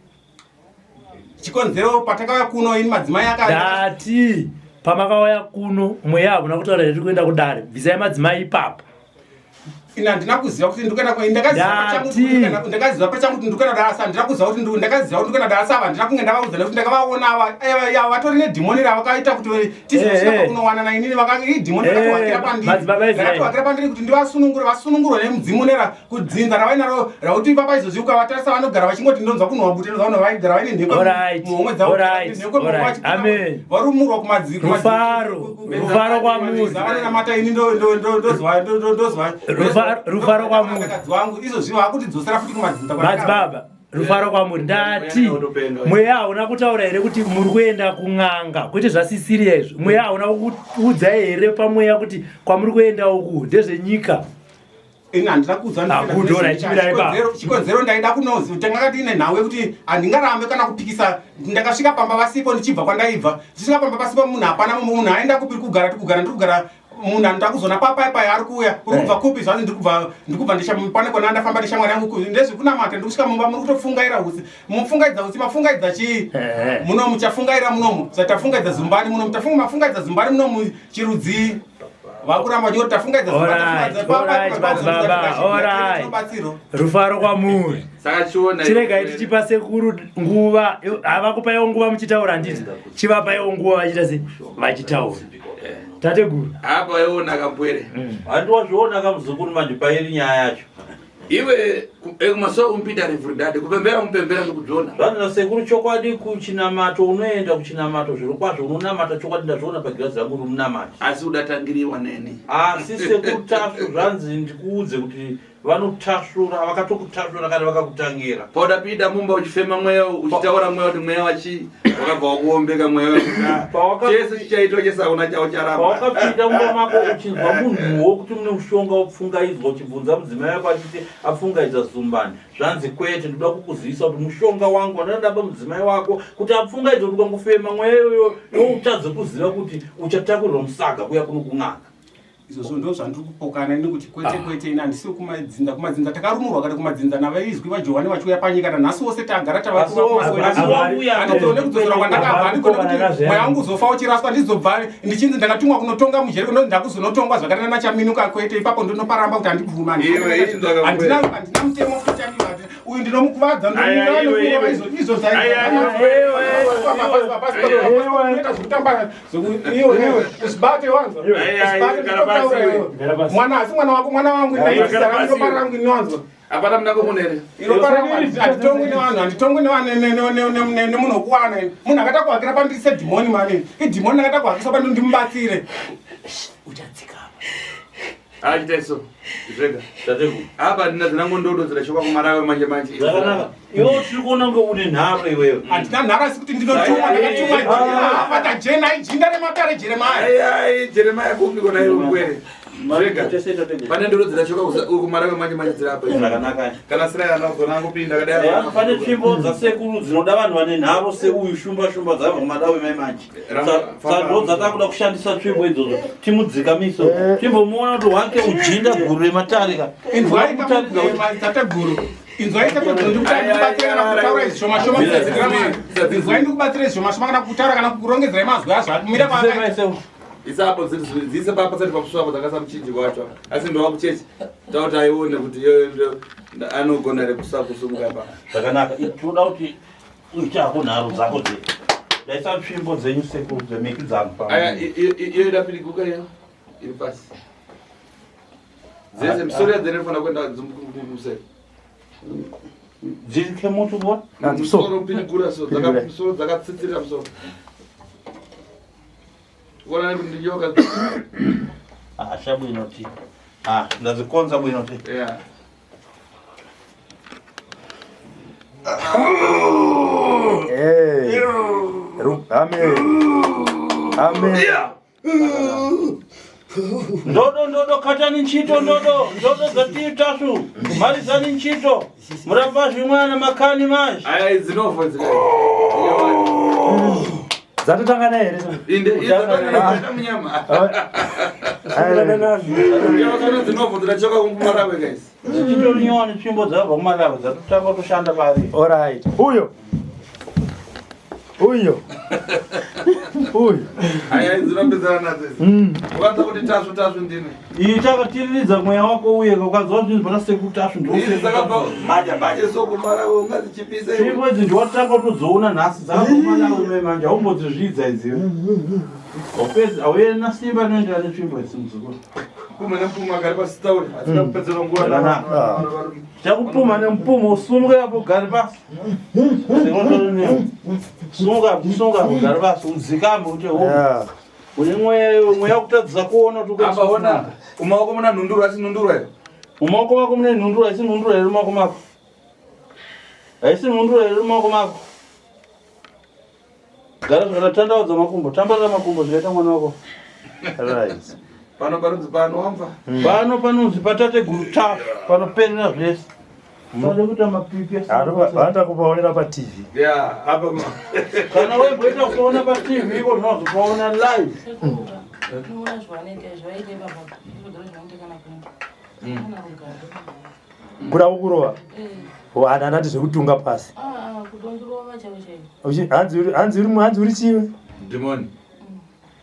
Chikonzero patakauya kuno ini madzimai aka Ndati pamakauya kuno mweya hauna kutaura here kuenda kudare? Bvisai madzimai ipapo. Ini handina kuziva kuti ndikuenda, ndakaziva pachangu kuti ndikuenda dare, asi handina kuziva kuti ndakaziva kuti ndikuenda dare, asi ava handina kunge ndavaudza nekuti ndakavaona ava vatori nedhimoni ravakaita kuti tizosvika pakunowanana. Inini idhimoni rakatohakira pandiri, rakatohakira pandiri kuti ndivasunungure, vasunungurwe nemudzimu nera kudzinza ravainaro rakuti ipapa izvozvi ukavatarisa vanogara vachingoti ndonzwa kunhuwa bute, ndonzwa kunhuwa, vaigara vaine nhekwe muhomwe dzavo, nhekwe varumurwa kumadziko. Rufaro, rufaro kwamuri. Vanonamata, ini ndozwa ndozwa Rufaro kwamuri. Wangu izvozvi vakutidzosera futi kumadzinza. Madzibaba, rufaro kwamuri. Ndati mweya hauna kutaura here kuti muri kuenda kun'anga, kwete zvasisiria izvo? Mweya hauna kuudzai here pamweya kuti kwamuri kuenda uku ndezvenyika? Ini handina kuudzwa. Chikonzero ndaida kunozi tanga tiine nhau yekuti handingarambe kana kupikisa. Ndakasvika pamba vasipo, ndichibva kwandaibva, ndichisvika pamba pasipo munhu, hapana munhu. Aenda kupi? Kugara tikugara, ndiri kugara munhu andakuzona papai pai ari kuuya. Uri kubva kupi? Zvanzi ndiri kubva pane kona ndafamba neshamwari yangu, ndezvekunamata. Ndiri kusvika mumba muri kutopfungaira utsi, mupfungaidza utsi, mapfungaidza chii munomu? Muchafungaira munomu, zatafungaidza zumbani munomu, mafungaidza zumbani munomu chirudzii? Vakuramba vachingoti tafungaidza. Rufaro kwamuri. Chiregai tichipa sekuru nguva. Havakupaiwo nguva muchitaura, handiti? Chivapaiwo nguva vachiita se vachitaura, tateguru. Apa iona kapwere. Handi wazviona kamuzukuru manje pairi nyaya yacho. Iwe kumasowe kumpinda reverend, kupembera mupembera ndikudzona. Zvanzi nasekuru chokwadi kuchinamato unoenda kuchinamato zviro kwazvo, unonamata chokwadi, ndazviona pagirazi rangu uri munamati. Asi udatangiriwa neni. Asi sekuru Tasvu zvanzi ndikuudze kuti vanotasvura, vakatokutasvura kana vakakutangira. Paudapinda mumba uchifema mweya, uchitaura mweya kuti mweya wachi wakabva wakuombeka mweya, chese chichaitwa chese hauna chawo charamba. Pawakapinda mumba mako uchinzwa munhuwo kuti mune mushonga wopfungaidzwa, uchibvunza mudzimai wako achiti apfungaidza zumbani, zvanzi kwete, ndoda kukuzivisa kuti mushonga wangu wandadaba mudzimai wako kuti apfungaidza, kuti ukangofema mweya iyoyo iwe utadze kuziva kuti uchatakurirwa musaga kuya kuno kun'anga. Izvozvo ndo zvandiri kupokana ini kuti kwete, kwete, ini handisi kumadzinza. Kumadzinza takarumurwa kare kumadzinza navaizwi vaJohani vachiuya panyika. Nanhasi wose tagara tavahandigone kudzosera kwandakabva, handigone kuti mweya wangu uzofa uchiraswa, ndizobva ndichinzi ndakatumwa kunotonga muJeriko, ndo ndakuzonotongwa zvakare nachaminuka. Kwete, ipapo ndinoparamba kuti handibvuma, handina mutemo. Uyu ndinomukuvadza Aya, iwe, iwe. izvo Aya, iwe, zvaita zvekutamba iwe usibate wanzwa. Aya, iwe, Usibate, gara pasi, ndinotaura iwe. iwe. Gara pasi. Mwana asi mwana wako mwana wangu Gara pasi, iropa iwe. rangu inwanzwa. Hapana munango munere. Iropa rangu handitongwi nevanhu, handitongwi nevanhu nemunhu wekuwana. Munhu akada kuhakira pandiri sedhimoni mani. Idhimoni ndakada kuhakisa pandi ndimubatsire. Uchadzika apa. Achita iso. Zvega. Tateguru. Apa ndina dzinango ndodo dzirashoka kumarawe manje manje. Zvakanaka. Iwe tiri kuona kunge une nharo iwewe. Handina nharo asi kuti ndinotumwa, ndakatumwa fata jena ijinda remakare Jeremaya. Ai ai Jeremiah kupi kona iwe kwere. Zvega. Tese tateguru. Pane ndodo dzirashoka kumarawe manje manje dzirapa. Zvakanaka. Kana sira yana kona kupinda kadai. Eya, pane tsvimbo dzasekuru dzinoda vanhu vane nharo seuyu shumba shumba dzabva kumadawe mai manje. Sando dzatakuda kushandisa tsvimbo idzodzo timudzikamiso timbomuona kuti wake ujinda guru rematare ka. Inzwai Kutaridza kuti tateguru. Inzwai tateguru ndikubatsira kana kutaura izvi shoma shoma kusadzikira mwana. Inzwai ndikubatsira izvi shoma shoma kana kutaura kana kurongedzera mazwi azvo akumira kwaakaita. Isapo dzise papa sati pamusoro apo dzakasa muchinji wacho. Asi ndowa kuchechi. Tauti aione kuti iyo anogona here kusakusumuka pa. Zvakanaka. Tinoda kuti uite hako nharo dzako dze. Ndaisa tsvimbo dzenyu sekuru dzemiki dzangu pa. Aya iyo idapiriguka iyo iri pasi. Dzese misoro yadzene inofanira kuenda kumusoro. Dzirike mutu kwa? Musoro pinigura so dzaka musoro dzakatsitsirira musoro. Kuona kuti ndinyoka. Ah, shabwino ti. Ah, ndazikonza bwino ti. Yeah. Eh. Amen. Amen. Ndodo ndodo katani ntchito ndodo ndodo dzatiitasu malizani ntchito muramba zvimwana makani manje Aya dzinofo dzika. Dzatotanga naye here? Inde inde munyama. Kana dzinofo dzirachoka kumarawe guys. Dzichitonyiwa netsvimbo dzabva kumalawi dzatotanga kutoshanda pari. All right. Uyo. Uyo. Uyo. Aya dzinopedzana nadzo idzi. Ukanza kuti tasvu tasvu ndine. Iyi takatiriridza mweya wako uye ukanzwa zvinhu pana sekuru tasvu Idzi dzakabva manje manje so kumarawe ungadzichipisa iwe. Tsvimbo idzi ndiwatanga kutodziona nhasi dzakabva kumalawi mai manje haumbodzizvidza idzi. Haupedzi hauena simba rinoenderana netsvimbo idzi muzukuru. Puma nepuma gari pasi tauri. Hatina kupedzera nguva Zvakanaka. Chakupuma nemupumo usumuke apo ugare pasi. Sumuka sumuka apo ugare pasi udzikame kuti ho. Yeah. Une mweya mweya kutadzisa kuona kuti Apa ona mumaoko muna nhunduru asi nhunduru ayo. Mumaoko mako mune nhunduru haisi nhunduru here mumaoko mako? Haisi nhunduru here mumaoko mako? Gara zvakatandaudza makumbo, tambarira makumbo zvikaita mwana wako. Right. Pano panonzi pano wamva. Pano panonzi patateguru tafu panoperera zvese. Usade kuita mapipi asi- Vanoda kupaonera paTV. Yeah, apa ma. Kana wemboita kuona paTV iko zvinozopaona live. Sekuruka unoona zvavanoita zvaite baba zvigaro zvinoita kana kuenda kana rugare. Kuda kukurova. Eh, Wana anati zvekutunga pasi. ah, ah, kutondurova chaivo chaivo. Hanzi uri hanzi uri hanzi uri chiwe. Demon.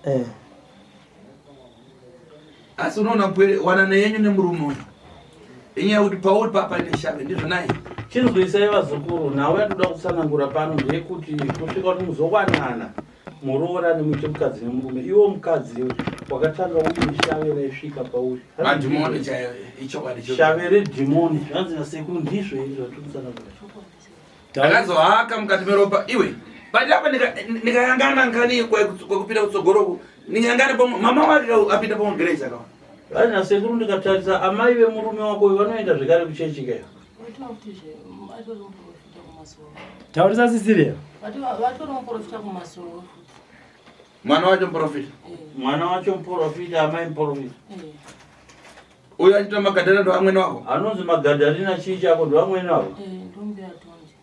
Eh. Asi unoona pwere wanano yenyu nemurume uyu. Inyaya yekuti pauri papa neshave ndizvo naye. Chinzwisai vazukuru, nhau yatoda kutsanangura pano ndeyekuti kusvika kuti muzowanana muroorane muite mukadzi nemurume. Iwo mukadzi wakatanga uine shave raisvika pauri. Madhimoni chaiyo ichokwadi chokwadi. Shave redhimoni zvanzi nasekuru ndizvo izvi zvatiri kutsanangura. Ndakazohaka mukati meropa iwe. But apa ndikayangana nkani kwekupinda kutsogoro ndikayangana pamwe mama wake apinda pamwe gereji akawa. Vanzi nasekuru ndikatarisa amai vemurume wako uyu vanoenda zvekare kuchechi keyo. Vaitwa futizve vatori muprofita kumasowe. Taurisa Cecilia. Vatori muprofita kumasowe futi. Mwana wacho muprofita. Eh, Mwana wacho muprofita, amai muprofita. eh. Uyo achitwa magadhara ndo amwene wako. Anonzi Magadharina chii chako ndovamwene wavo. Eh, ndombi yatonde.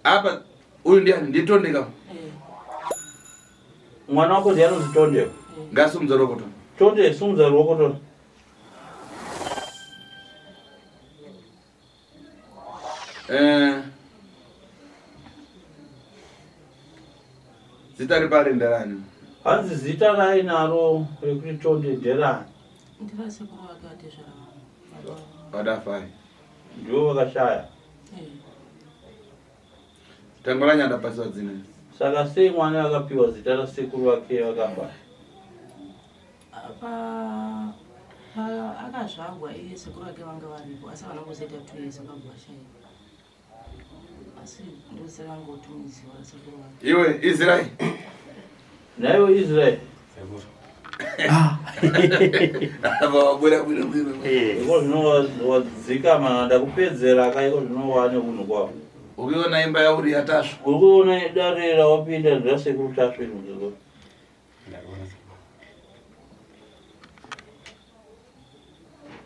Apa uyu ndiani nditondeka. Eh, Mwana wako ndiye anonzi Tonde. eh. Ngasumudza ruoko to. Tonde simudza ruoko Tonde. Eh. Zita ripari nderani? Hanzi zita raainaro rekuti Tonde nderani? Ndirasekuru vake vatezvara vangu. Wadafai. Ndivo vakashaya. Tangwara nyanda pasi vadzine. Saka sei mwana akapiwa zita rasekuru vake vakafa? Pa pa akazvagwa iye sekuru vake vanga varipo asi havana kuzoita 2 years vakabva vashaya. Asi ndozita rangotumidziwa rasekuru vake. Iwe Israel. Naiwe Israel. Sekuru. Apa wabuda bwino bwino. Iko zvino wadzikama ndakupedzera ka iko zvino wane unhu kwako. Ukiona imba yauri yaTasvu. Uri kuona dare rawapinda ndirasekuru Tasvu iri muzukuru. Ndariona sekuru.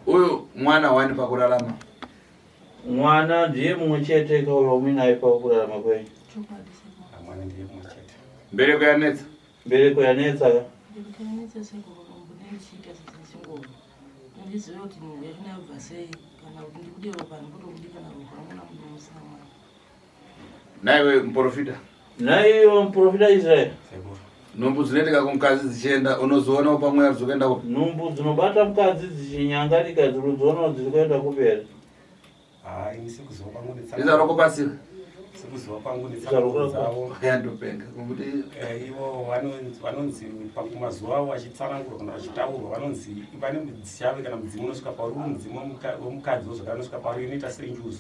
Uyu mwana wani pakurarama. Mwana ndiye mumwe chete kaura uminaye pakurarama kwenyu. Chokwadi sekuru. Mwana ndiye mumwe chete. Mbereko yanetsa. Mbereko yanetsa ka. Mbereko yanetsa sekuru mbune ndichiita sesingoma. Handizive kuti nhumbu yacho yabva sei kana kuti ndibude ropa handimbotobude kana ropa ramuna munhu musina mwana. Naiwe muprofita. Naiwe muprofita Israel. Sekuru. Nhumbu dzinoitika kumukadzi dzichienda unozionawo pamweya dzikuenda kupi? Nhumbu dzinobata mukadzi dzichinyangarika dzinodzionawo dziri kuenda kupi here? Haa ini sekuziva kwangu Iza roko pasi. Sekuziva kwangu netsananguro dzavo. Yandopenga. Kuti Ivo vanonzi pakumazuva avo vachitsanangurwa kana vachitaurwa vanonzi vane mudzichave kana mudzimu unosvika pauri uri mudzimu wemukadzi wozvakare unosvika pauri inoita senjuzu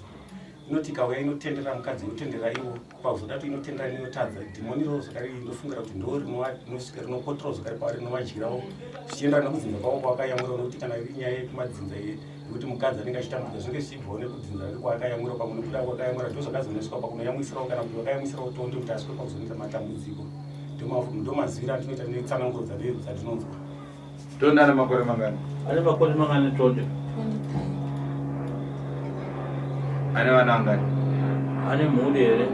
inoti ikauya inotendera mukadzi yotendera ivo pakuzoda kuti inotendera inotadza dhimoni iroro zvakare inofungira kuti ndo rinosvika rinopotrawo zvakare pavari rinovadyirawo zvichienderana nekudzinza kwavo kwavakayamura nokuti kana iri nyaya yekumadzinza yekuti mukadzi anenge achitambudzwa zvinenge zvichibvawo nekudzinza rake kwaakayamura pamwe nekuda kwakayamura ndo zvakazoneswa pakunoyamwisirawo kana kuti vakayamwisirawo tonde kuti asvike pakuzonoita matambudziko ndomaziviro andinoita netsananguro dzandinonzwa. Tonde ane makore mangani? Ane makore mangani Tonde? 23. Ane vana vangani? Ane mhuri here?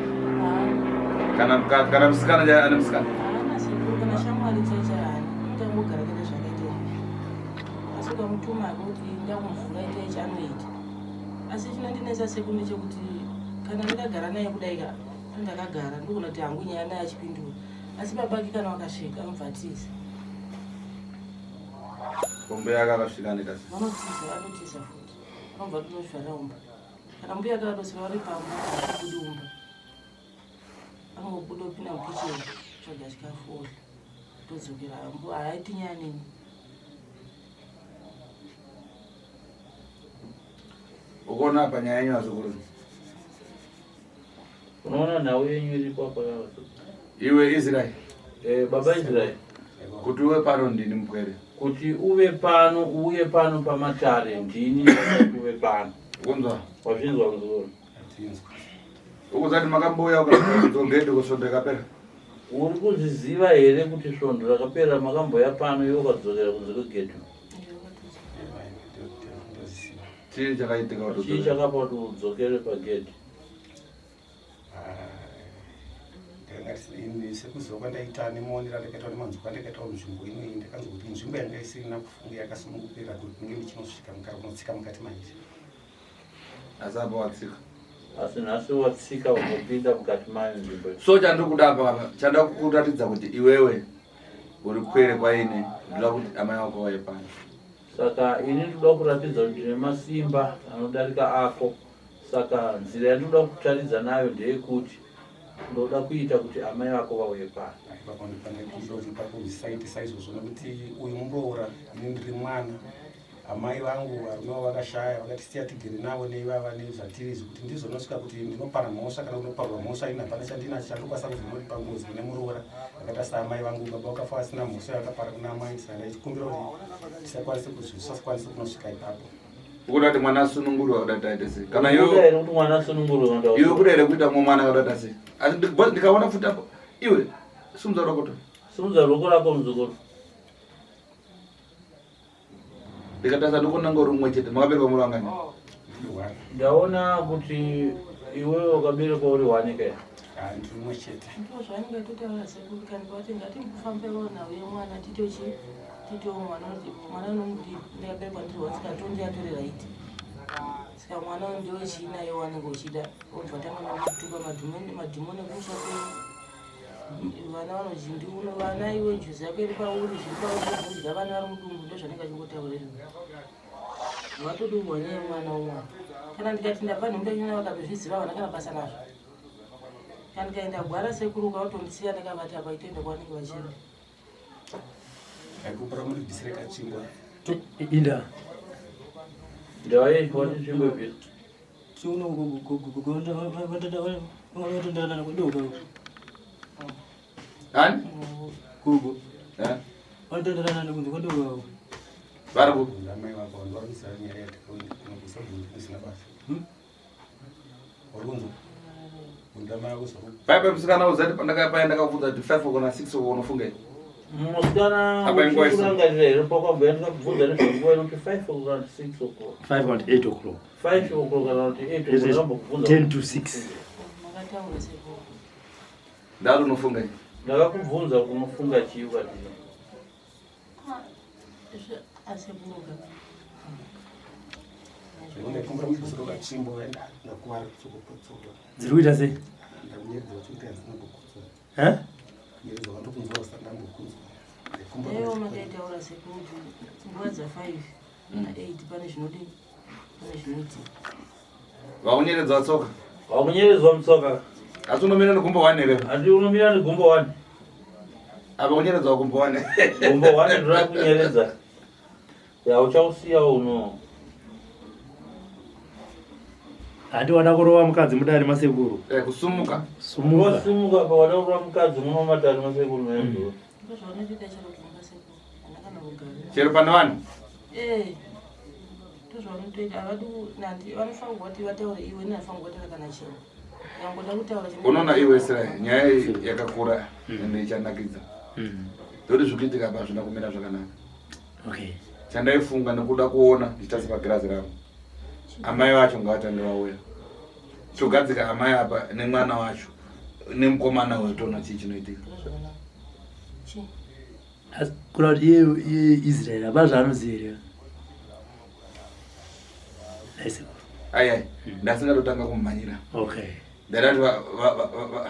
Kana mukadzi kana musikana chaiye ane musikana? Haana sekuru kana shamwari chaicho haana. Kutangogara kuita zvakaita izvi. Asi ukamutuma kuti ndakumvura ita ichi anoita. Asi chinondinetsa sekuru ndechekuti kana ndakagara naye kudai ka ndakagara ndikuona kuti hangu nyaya naye achipindura. Asi baba ake kana vakasvika anobva atiza. Mbuya yake akasvika anoita sei? Vanotiza, anotiza futi. Anobva atonozvivharira mumba. Kana mbuya yake akatosvika vari pamba, haabudi mumba. Anongobuda opinda mukicheni kutsvaga chikafu odya. Todzokera haaiti nyaya neni. Ukuona apa nyaya yenyu vazukuru. Unoona nhau yenyu iripo apa yavazukuru. Iwe Israel. Baba Israel. Kuti uve pano ndini mupwere. Kuti uve pano uuye pano pamatare ndini ndakati uve pano. Ukunzwa? Wazvinzwa muzukuru? Ndinzwa. Ukuzati makambouya ukazogedhe kusvondo rakapera. Uri kuzviziva here kuti svondo rakapera makamboya pano iwe ukadzokera kunze kwegedhi? Chii chakaitika kuti Chii chakapa kuti udzokere pagedhi? Sekuziva kwandaita nemaonero andakaitwa nemanzwiro andakaitwa munzvimbo inoyi ndakanzwa kuti nzvimbo yanga isina kufunga yakasunungukira kuti ndinge ndichinosvika mukati kunotsika mukati mairi. Asi apa watsika. Asi nhasi watsika unopinda mukati mayo nzvimbo. So chandiri kuda apa apa chanda kukuratidza kuti iwewe uri pwere kwaine ndoda kuti amai vako vauye pano. Saka ini ndinoda kuratidza kuti ndine masimba anodarika ako. Saka nzira yandinoda kutaridza nayo ndeyekuti ndoda kuita kuti amai vako vauye pano. Ipapo ndipandikumbira kuti pakusaite saizvozvo nekuti uyu muroora ini ndiri mwana amai vangu varume vavo vakashaya vakatisiya tigere navo neivava nezvatiri izvi kuti ndizvo nosvika kuti ndinopara mhosva kana kunoparwa mhosva ini hapana chandinacho chandokwanisa kuzonoripa ngozi kune muroora akaita saamai vangu baba vakafa vasina mhosva yakapara kuna amai saka ndaichikumbira kuti tisakwanise kuzvisakwanise kunosvika ipapo. Ukuda kuti mwana asunungurwe kuda kuti aite sei? Kana Ukuda iwe here kuti mwana asunungurwe kana iwe kuda here kuita mumwe mwana kuda kuti sei? Asi ndikaona futi apo iwe simudza ruoko to. Simudza ruoko rako muzukuru. Ndikatarisa ndikuona ngori umwe chete makaberekwa muri vangani? Ndaona kuti iwewe wakaberekwa uri one ke. Ndiri umwe chete. Ndizvo zvaanenge atotaura sekuru kana vati ngatimbofambewo nhau yemwana titochi titowo mwana kuti mwana unomuti ndakaberekwa ndiri one saka tonde atore right. Saka mwana uyu ndiwe chii naye wanenge uchida obva tanga kutuka madhimoni madhimoni ekumusha kwenyu. Vana vanoti ndiuno vana iwe njuzu yako iri pauri zviri pauri ndozvinodya vana vari mudumbu ndozvanenge achingotaura izvozvo. Vatodurwa nyaya yemwana womwana. Kana ndikati ndabva nhumbi yachona vakatozviziva havana kana basa nazvo. Kana ndikaenda gwara sekuru ukavotondisiya ndakavata apa itoenda kwavanenge vachienda. Aikupara muri bvisire katsvimbo. Inda. Ndai wati tsvimbo ibvisa. Chiuno vatondana kudoka. Ani? Gogo. Eh? Vatondana kunze kwadoka. Vari ku Amai vako vanhu vari kuziva nyaya yatakaenda kunokusa kusina basa. Uri kunzwa? Undamai vako zvaku. Pai musikana uzati pandakapaya ndakakubvunza kuti 5 o'clock na 6 o'clock unofunga here? Musikana Apa inguva isi. uchikurangarira here pakwabva ndakakubvunza nezvenguva inoti 5 o'clock kana 6 o'clock. 5 kana 8 o'clock. 5 o'clock kana kuti 8 It is o'clock ndakambokubvunza. 10 to 6. Makataura sekuru. Ndati unofunga here? Ndakakubvunza kuti unofunga chii ukati Asekuruka. Ndaikumbira muri bvisire katsvimbo ndakuvara tsoka. Dziri kuita sei? Ndakunyeredzwa kuti handina kumbokunzwa. Eh? Nyeredzwa vandokunzwa usati ndambokunzwa. Ndaikumbira Ewo muri- makaitaura sekuru kuti nguva dza 5 na 8 pane zvinodini pane zvinoitika. Vakunyeredzwa tsoka. Wakunyeredzwa mutsoka. Asi unomira negumbo one here? Handi unomira negumbo one. Apa kunyeredzwa gumbo one. Gumbo one ndoda kunyeredza. Ya uchausiya uno. Handi wada kurova mukadzi mudare masekuru. Eh, kusumuka. Sumuka. Wasimuka pa wada kurova mukadzi muno matare masekuru mendo. Ndozvavanotoita chero kumba sekuru. Hana kana kugara. Chero pane vanhu. Eh. Ndozvavanotoita havadi nandi vanofanirwa kuti vataure iwe ini handifanirwa kutaura kana chinhu. Nyangoda kutaura chinhu. Unoona iwe Israel, nyaya iyi yakakura ende ichanakidza. Ndoti zvikuitika apa hazvina kumira zvakanaka. Okay. Chandaifunga nekuda kuona ndichitarisa pagirazi rangu. Amai vacho ngavatange vauya. Togadzika amai apa nemwana wacho nemukomana uyo toona chii chinoitika. Ndozvakanaka. Chii? Asi Kureva kuti iye iye Israel hapana zvaanoziva here? Nhai sekuru. Ai ai, ndasingatotanga kumhanyira. Okay. Ndaida kuti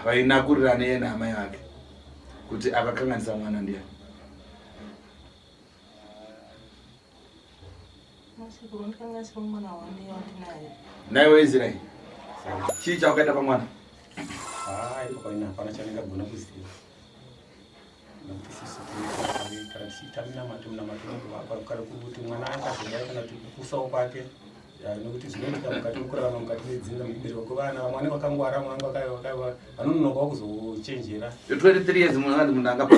vainakurirana iye naamai vake kuti akakanganisa mwana ndiyani. Masekuru ndikanganisira mwana wangu wandinaye. Naiwe Israel, chii chawakaita pamwana? Haa, ipapo ini hapana chandingagona kuziva. Nokuti isusu tinoita kana tichiita minamato, minamato inobva kana kuti mwana akazodai kana kuti kupusawo kwake. Ya, nokuti zvinoitika mukati mekurarama mukati medzinza mukuberekwa kwevana vamwe vanenge vakangwara vamwe vanenge vanononokawo kuzochenjera. 23 years munhu anzi munhu angapa.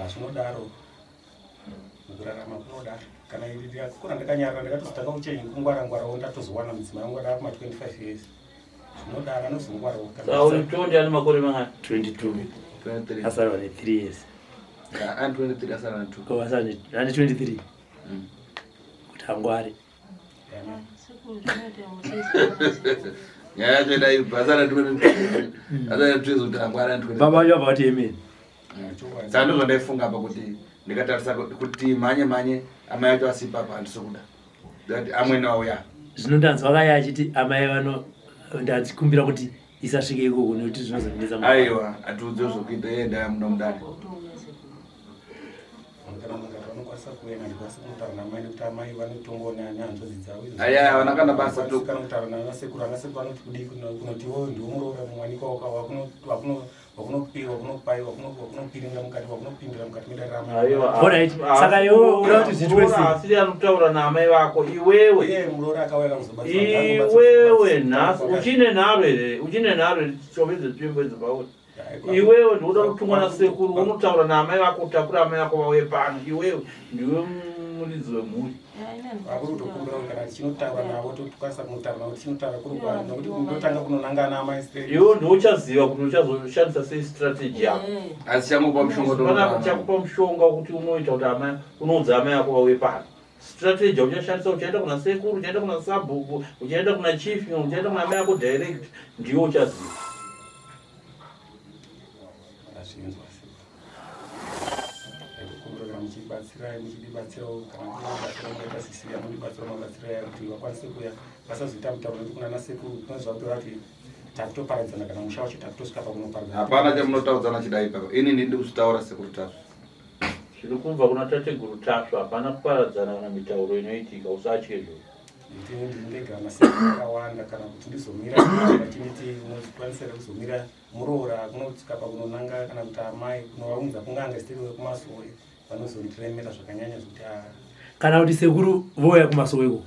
Zvinodaro mukurarama kunodaro. Kana ndikakura ndakanyarara ndakatozotanga kuchenjera kungwara ngwarawo ndatozowana mudzimai wangu ava kuma 25 years. Zvinodaro anozongwarawo kana Saka uyu Tondi ane makore mangani? 22. 23. Asara ne 3 years. Ane 23 asara na 2. Ko asara ne ane 23. Kuti angware. Sekuru zvinoita musese. Nyaya yacho idai asara 23. Asara 2 kuti angwara 23. Baba vacho vabva vati amen. Saka ndozvandaifunga apa kuti ndikatarisa kuti mhanye mhanye amai acho asipo apa handisi kuda. Ndati amwene wauya. Zvino ndanzwa kaya achiti amai vano ndachikumbira kuti isasvike ikoko nekuti zvinozondinetsa. Aiwa, atiudze zvokuita iye ndaya muno mudare. Kutouya sekuru. Kana mukati vanokwanisa kuenda ndikwanisa kunotaura namai nekuti amai vanotongoona nehanzvadzi dzavo. Aya, havana kana basa to. Kana kutaura nanasekuru, anasekuru vanoti kudii kunotiwo ndiwo muroora mwanikwa wakunopiringa mukati wakunopindira mukati medare ramai. Aiwa. Alright, saka iwewe unoda kuti zviitwe sei? Asiri anotaura naamai vako iwewe. Iye muroora akauya akazobatsira. Iwewe nhasi uchine nharo here? Uchine nharo here? Chomedze tsvimbo idzi pauri. Iwewe ndinoda kutumwa nasekuru unotaura naamai vako utakura amai vako vauye pano. Iwewe ndiwe muridzi wemhuri. Vakuri kutokumbira kuti kana tichinotaura navo tokwanisa kunotaura navo tichinotaura kuri kwa nokuti ndotanga kunonangana amai straight. Iwewe ndiwe uchaziva kuti uchazoshandisa sei strategy yako. Asi changupa mushonga Pana chakupa mushonga wekuti unoita kuti amai unoudza amai ako vauye pano. Strategy yauchashandisa uchaenda kuna sekuru, uchaenda kuna sabhuku, uchaenda kuna chief, uchaenda kuna amai ako direct, ndiwe uchaziva. Ndazvinzwa ndikukumbira kana muchibatsirai muchidibatsirawo kana kubatsira mukaita sisi yamundibatsira mabatsiro aya kuti vakwanise kuya vasazoita mutauro nekuti kuna nasekuru kunoziva kuti takutoparadzana kana musha wacho takutosvika pakunoparadzana. Hapana chamunotaudzana chidai ipapa. Ini ndini ndikuzvitaura sekuru Tasvu. Zviri kubva kuna tateguru Tasvu hapana kuparadzana kana mitauro inoitika usatye izvozvo. Nekuti ini ndiri ndega masekuru akawanda kana kuti ndizomira vachinditi unokwanisa here kuzomira muroora kunotsvika pakunonanga kana kuti amai kunovaunza kunganga sitiri wekumasowe vanozondiremera zvakanyanya zvekuti ah. Kana kuti sekuru vouya kumasowe ko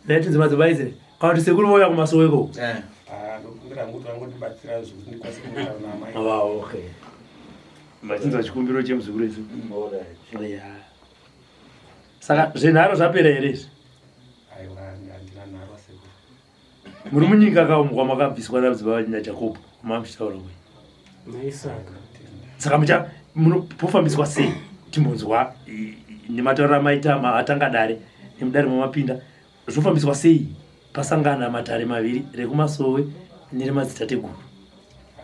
ndaitinzi madzibaba izere kana kuti sekuru vouya kumasowe ko eh. ah, ndokumbira hangu kuti vangondibatsira zvekuti ndikwanise kutaura naamai ah, okay vachinzwa chikumbiro chemuzukuru isu mm, yeah. Saka zvenharo zvapera here izvi? Aiwa, handina nharo sekuru. Muri munyika kaumukwa makabviswa nababa naJacob mamuchitaura kui? NaIsaka. Saka mucha munopofambiswa sei? Timbonzwa nematauriro amaita atanga dare nemudare mamapinda zvofambiswa sei pasangana matare maviri rekumasowe neremadzitateguru?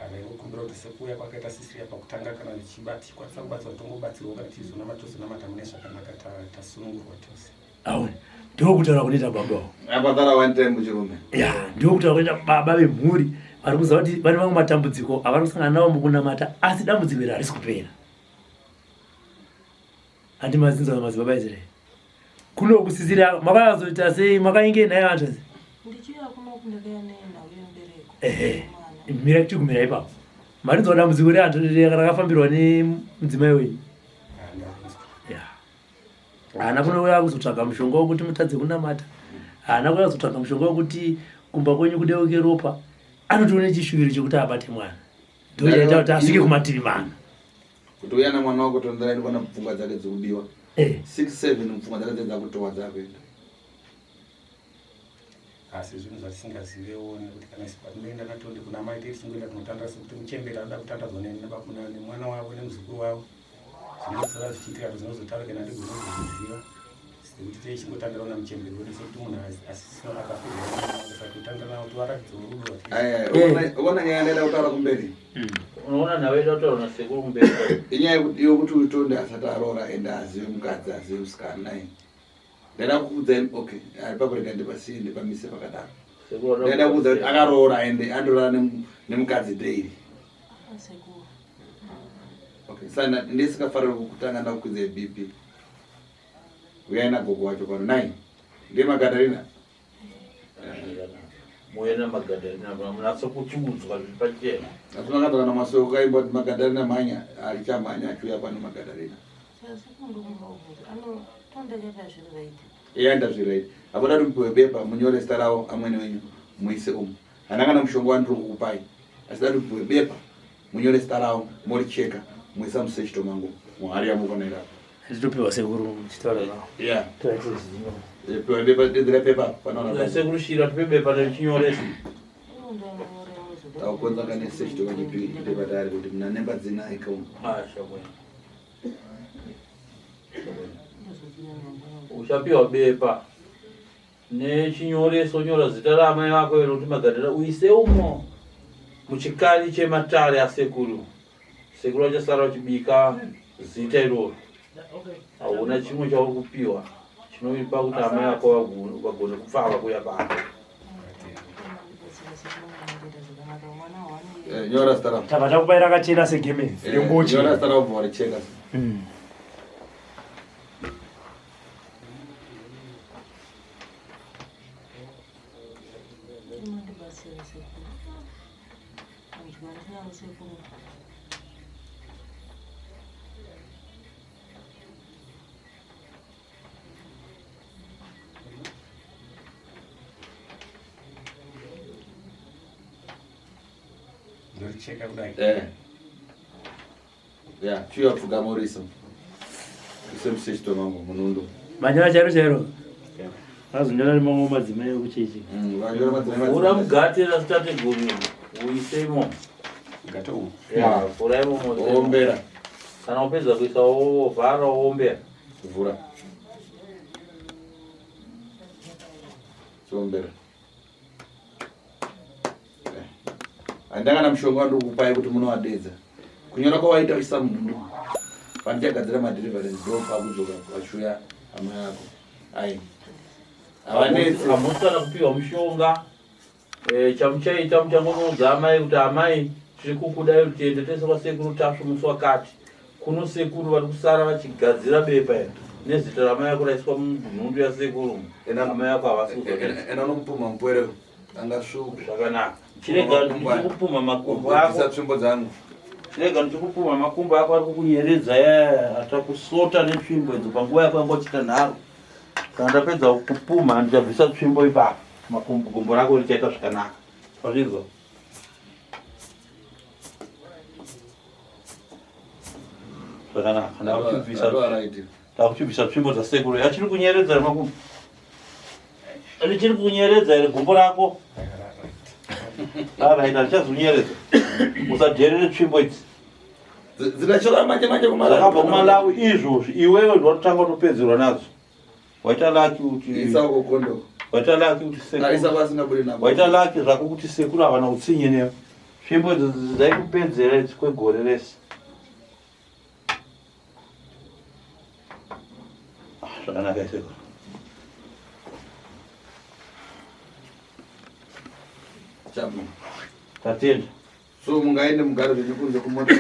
Ndaingokumbira kuti sekuuya kwakaita Cecilia pakutanga kana ndichibatikwanisa kubatsirwa tongobatsirwa kana tichizonamata tozonamata mune zvakanaka tasunungurwa tose. Aone ndokutaura kunoita baba wo. Abhadhara one time muchirume. Ya ndokutaura kunoita baba vemhuri vari kuziva kuti vane mamwe matambudziko avari kusangana nawo mukunamata asi dambudziko iri harisi kupera. Handi mazinza madzibaba Israeri. Kuno kusisira makazoita sei makainge naye hanzvadzi? Ndichiuya kuno ndakauya nenhau yembereko. Ehe. Mira tichigumira ipapo. Marinzwa dambudziko rehanzvadzi rakafambirwa nemudzimai wenyu. Yeah. Haana kunouya kuzotsvaga mushonga wekuti mutadze kunamata. Haana kuuya kuzotsvaga mushonga wekuti kumba kwenyu kudeuke ropa. Anotoona chishuviro chekuti abate mwana. Ndochaita kuti asvike kumativi mana. Kuti uya namwana wako tonderai ndikuona pfungwa dzake dzikubiwa. Eh. 6 7 pfungwa dzake dzakutowa dzakuenda. Asi zvinhu zvatisingazivewo nekuti kana isu patinoenda naTonde kuna mai tee tichingoenda kunotandara sekuti muchembere anoda kutandadzwa nemwana wavo nemuzukuru wavo zvinosara zvichiitika kuti zvinozotaurika nandigoni kuzviziva sekuti tee tichingotandarawo namuchembere wedu sekuti munhu asisina akafirwa saka kutandara navo tivaratidzewo rudo Ukaona nyaya ndaida kutaura kumberi Unoona nhau ida kutaura nasekuru kumberi. Inyaya yekuti uyu Tonde asati aroora ende azive mukadzi azive musikana Ndaida kukuudzai okay, ipapo rega ndipasiye ndipamise pakadaro. Ndaida kukuudza kuti akaroora ende andorara nemukadzi daily. Okay, saka ndisikafariri kutanga ndakukwidzai BP. Uyai nagogo wacho pano. Nai, ndiye Magadarina? Muuye naMagadharina munatso kutiudzwa zviri pachena. Asi makabva kana masoko kaimba kuti Magadharina mhanya arichamhanya achiuya pano Magadharina. Eya ndazviri right. Apo dati mupiwe bepa munyore zita ravo amwene wenyu muise umu. Hana kana mushonga wandiri kukupai. Asi dati mupiwe bepa munyore zita ravo moricheka muisa musechito mangu muhari yamukona irapo. Nditopiwa sekuru muchitaura navo. Yeah. Toita zvino. Piwa bepa dedzera pepa panoona. Sekuru Shira tipe bepa rechinyoreso. Taukonza kane sechito kachipiri pepa tari kuti muna nemba dzina ikamu. Ah, shabwe. Uchapiwa bepa nechinyoreso nyora zita raamai vako iro kuti Magadhara uise umo muchikari chematare asekuru. Sekuru vachasara vachibika zita iroro. Hauna chimwe chauri kupiwa chinoipa kuti amai vako vagone kupfava kuya pano. Eh, nyora zita rako. Tabva takupai rakachena segemenzi Eh, rengochi. Nyora zita rako bva waricheka. Ndoricheka kudai. Eh. Ya, chiuya pfugama uriso. Ise musechito mangu munundo. Manyora chairo chairo. Azonyora nemamwe madzimai ekuchechi. Vanyora madzimai. Vhura mugate rasitateguru uise imomo. Mugate umu. Ya, vhura imomo. Ombera. Kana upedza kuisa wovhara wombera. Vhura. Chiombera. Handina kana mushonga wandiri kukupai kuti munowadedza. Kunyora kwawaita uisa munhu pandichagadzira madeliverance ndo pakudzoka vachiuya hama yako. Ai. Havanetsi. Hamusi kana kupiwa mushonga. Eh, chamuchaita muchangonoudza amai kuti amai tiri kukudai kuti tiende tese kwasekuru Tasvu musi wakati. Kuno sekuru vari kusara vachigadzira bepa iri. Nezita ramai ako raiswa munhundu yasekuru. Amai ako havasi kuzonetsa. Ena unomupumha mupwere angasvuke. Zvakanaka. Chirega ndichikupumha makumbo ako. Bvisa tsvimbo dzangu. Chirega ndichikupumha makumbo ako ari kukunyeredza yaya atakusota netsvimbo idzo panguva yako yanga uchiita nharo. Kana ndapedza kukupumha ndichabvisa tsvimbo ipapo. Makumbo gumbo rako richaita zvakanaka. Wazvinzwa? Zvakanaka. Ndakuchibvisa. Ndakuchibvisa tsvimbo dzasekuru. Achiri kunyeredza here makumbo? Richiri kunyeredza here gumbo rako? Alright, handichazonyeredza. Usadherere tsvimbo idzi. Dzinochora manje manje kuMalawi. Dzakabva kuMalawi izvozvi. Iwewe ndiwatotanga kutopedzerwa nadzo. Waita lucky kuti Isa uko kondo. Waita lucky kuti sekuru. Isa vasingabude nabo. Waita lucky zvako kuti sekuru havana utsinye newe. Tsvimbo idzo dzaikupedzera idzi kwegore rese. Ah, zvakanaka sekuru. Chabu. Tatenda. So mungaende mugare zvenyu kunze kumota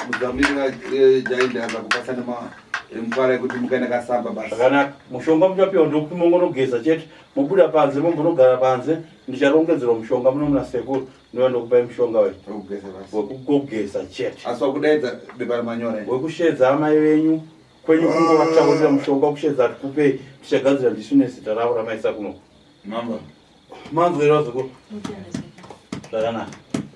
muzamirira eh, jaindi aza kupasa nema mupara yekuti mukaenda kasamba basi. Zvakanaka. Mushonga muchapiwa ndokuti mongonogeza chete. Mobuda panze mombonogara panze ndicharongedzerwa mushonga muno muna sekuru ndouya ndokupai mushonga we. Wekugeza basi. Wekugogeza chete. Asi wakudaidza bepa ramanyora. Wekushedza amai venyu kwenyu kungovataurira mushonga wekushedza atikupei tichagadzira ndisu nezita ravo ramaisa kuno. Mamba. Manzwa here vazukuru? Zvakanaka.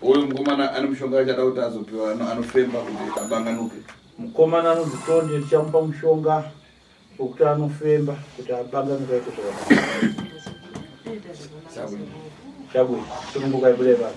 Uyu mukomana ane mushonga achada kuti azopiwa anofemba kuti abanganuke. Mukomana anonzi Tonde tichamupa mushonga wekuti anofemba kuti abanganuke aite zvakanaka. Chabwino. Sunungukai bude pano.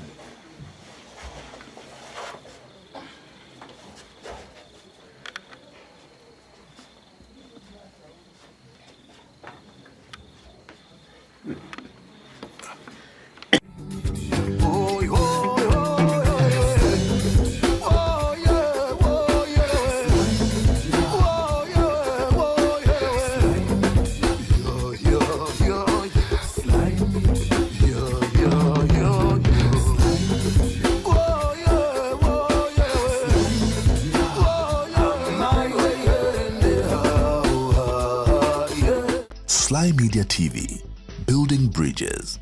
Sly Media TV, building bridges.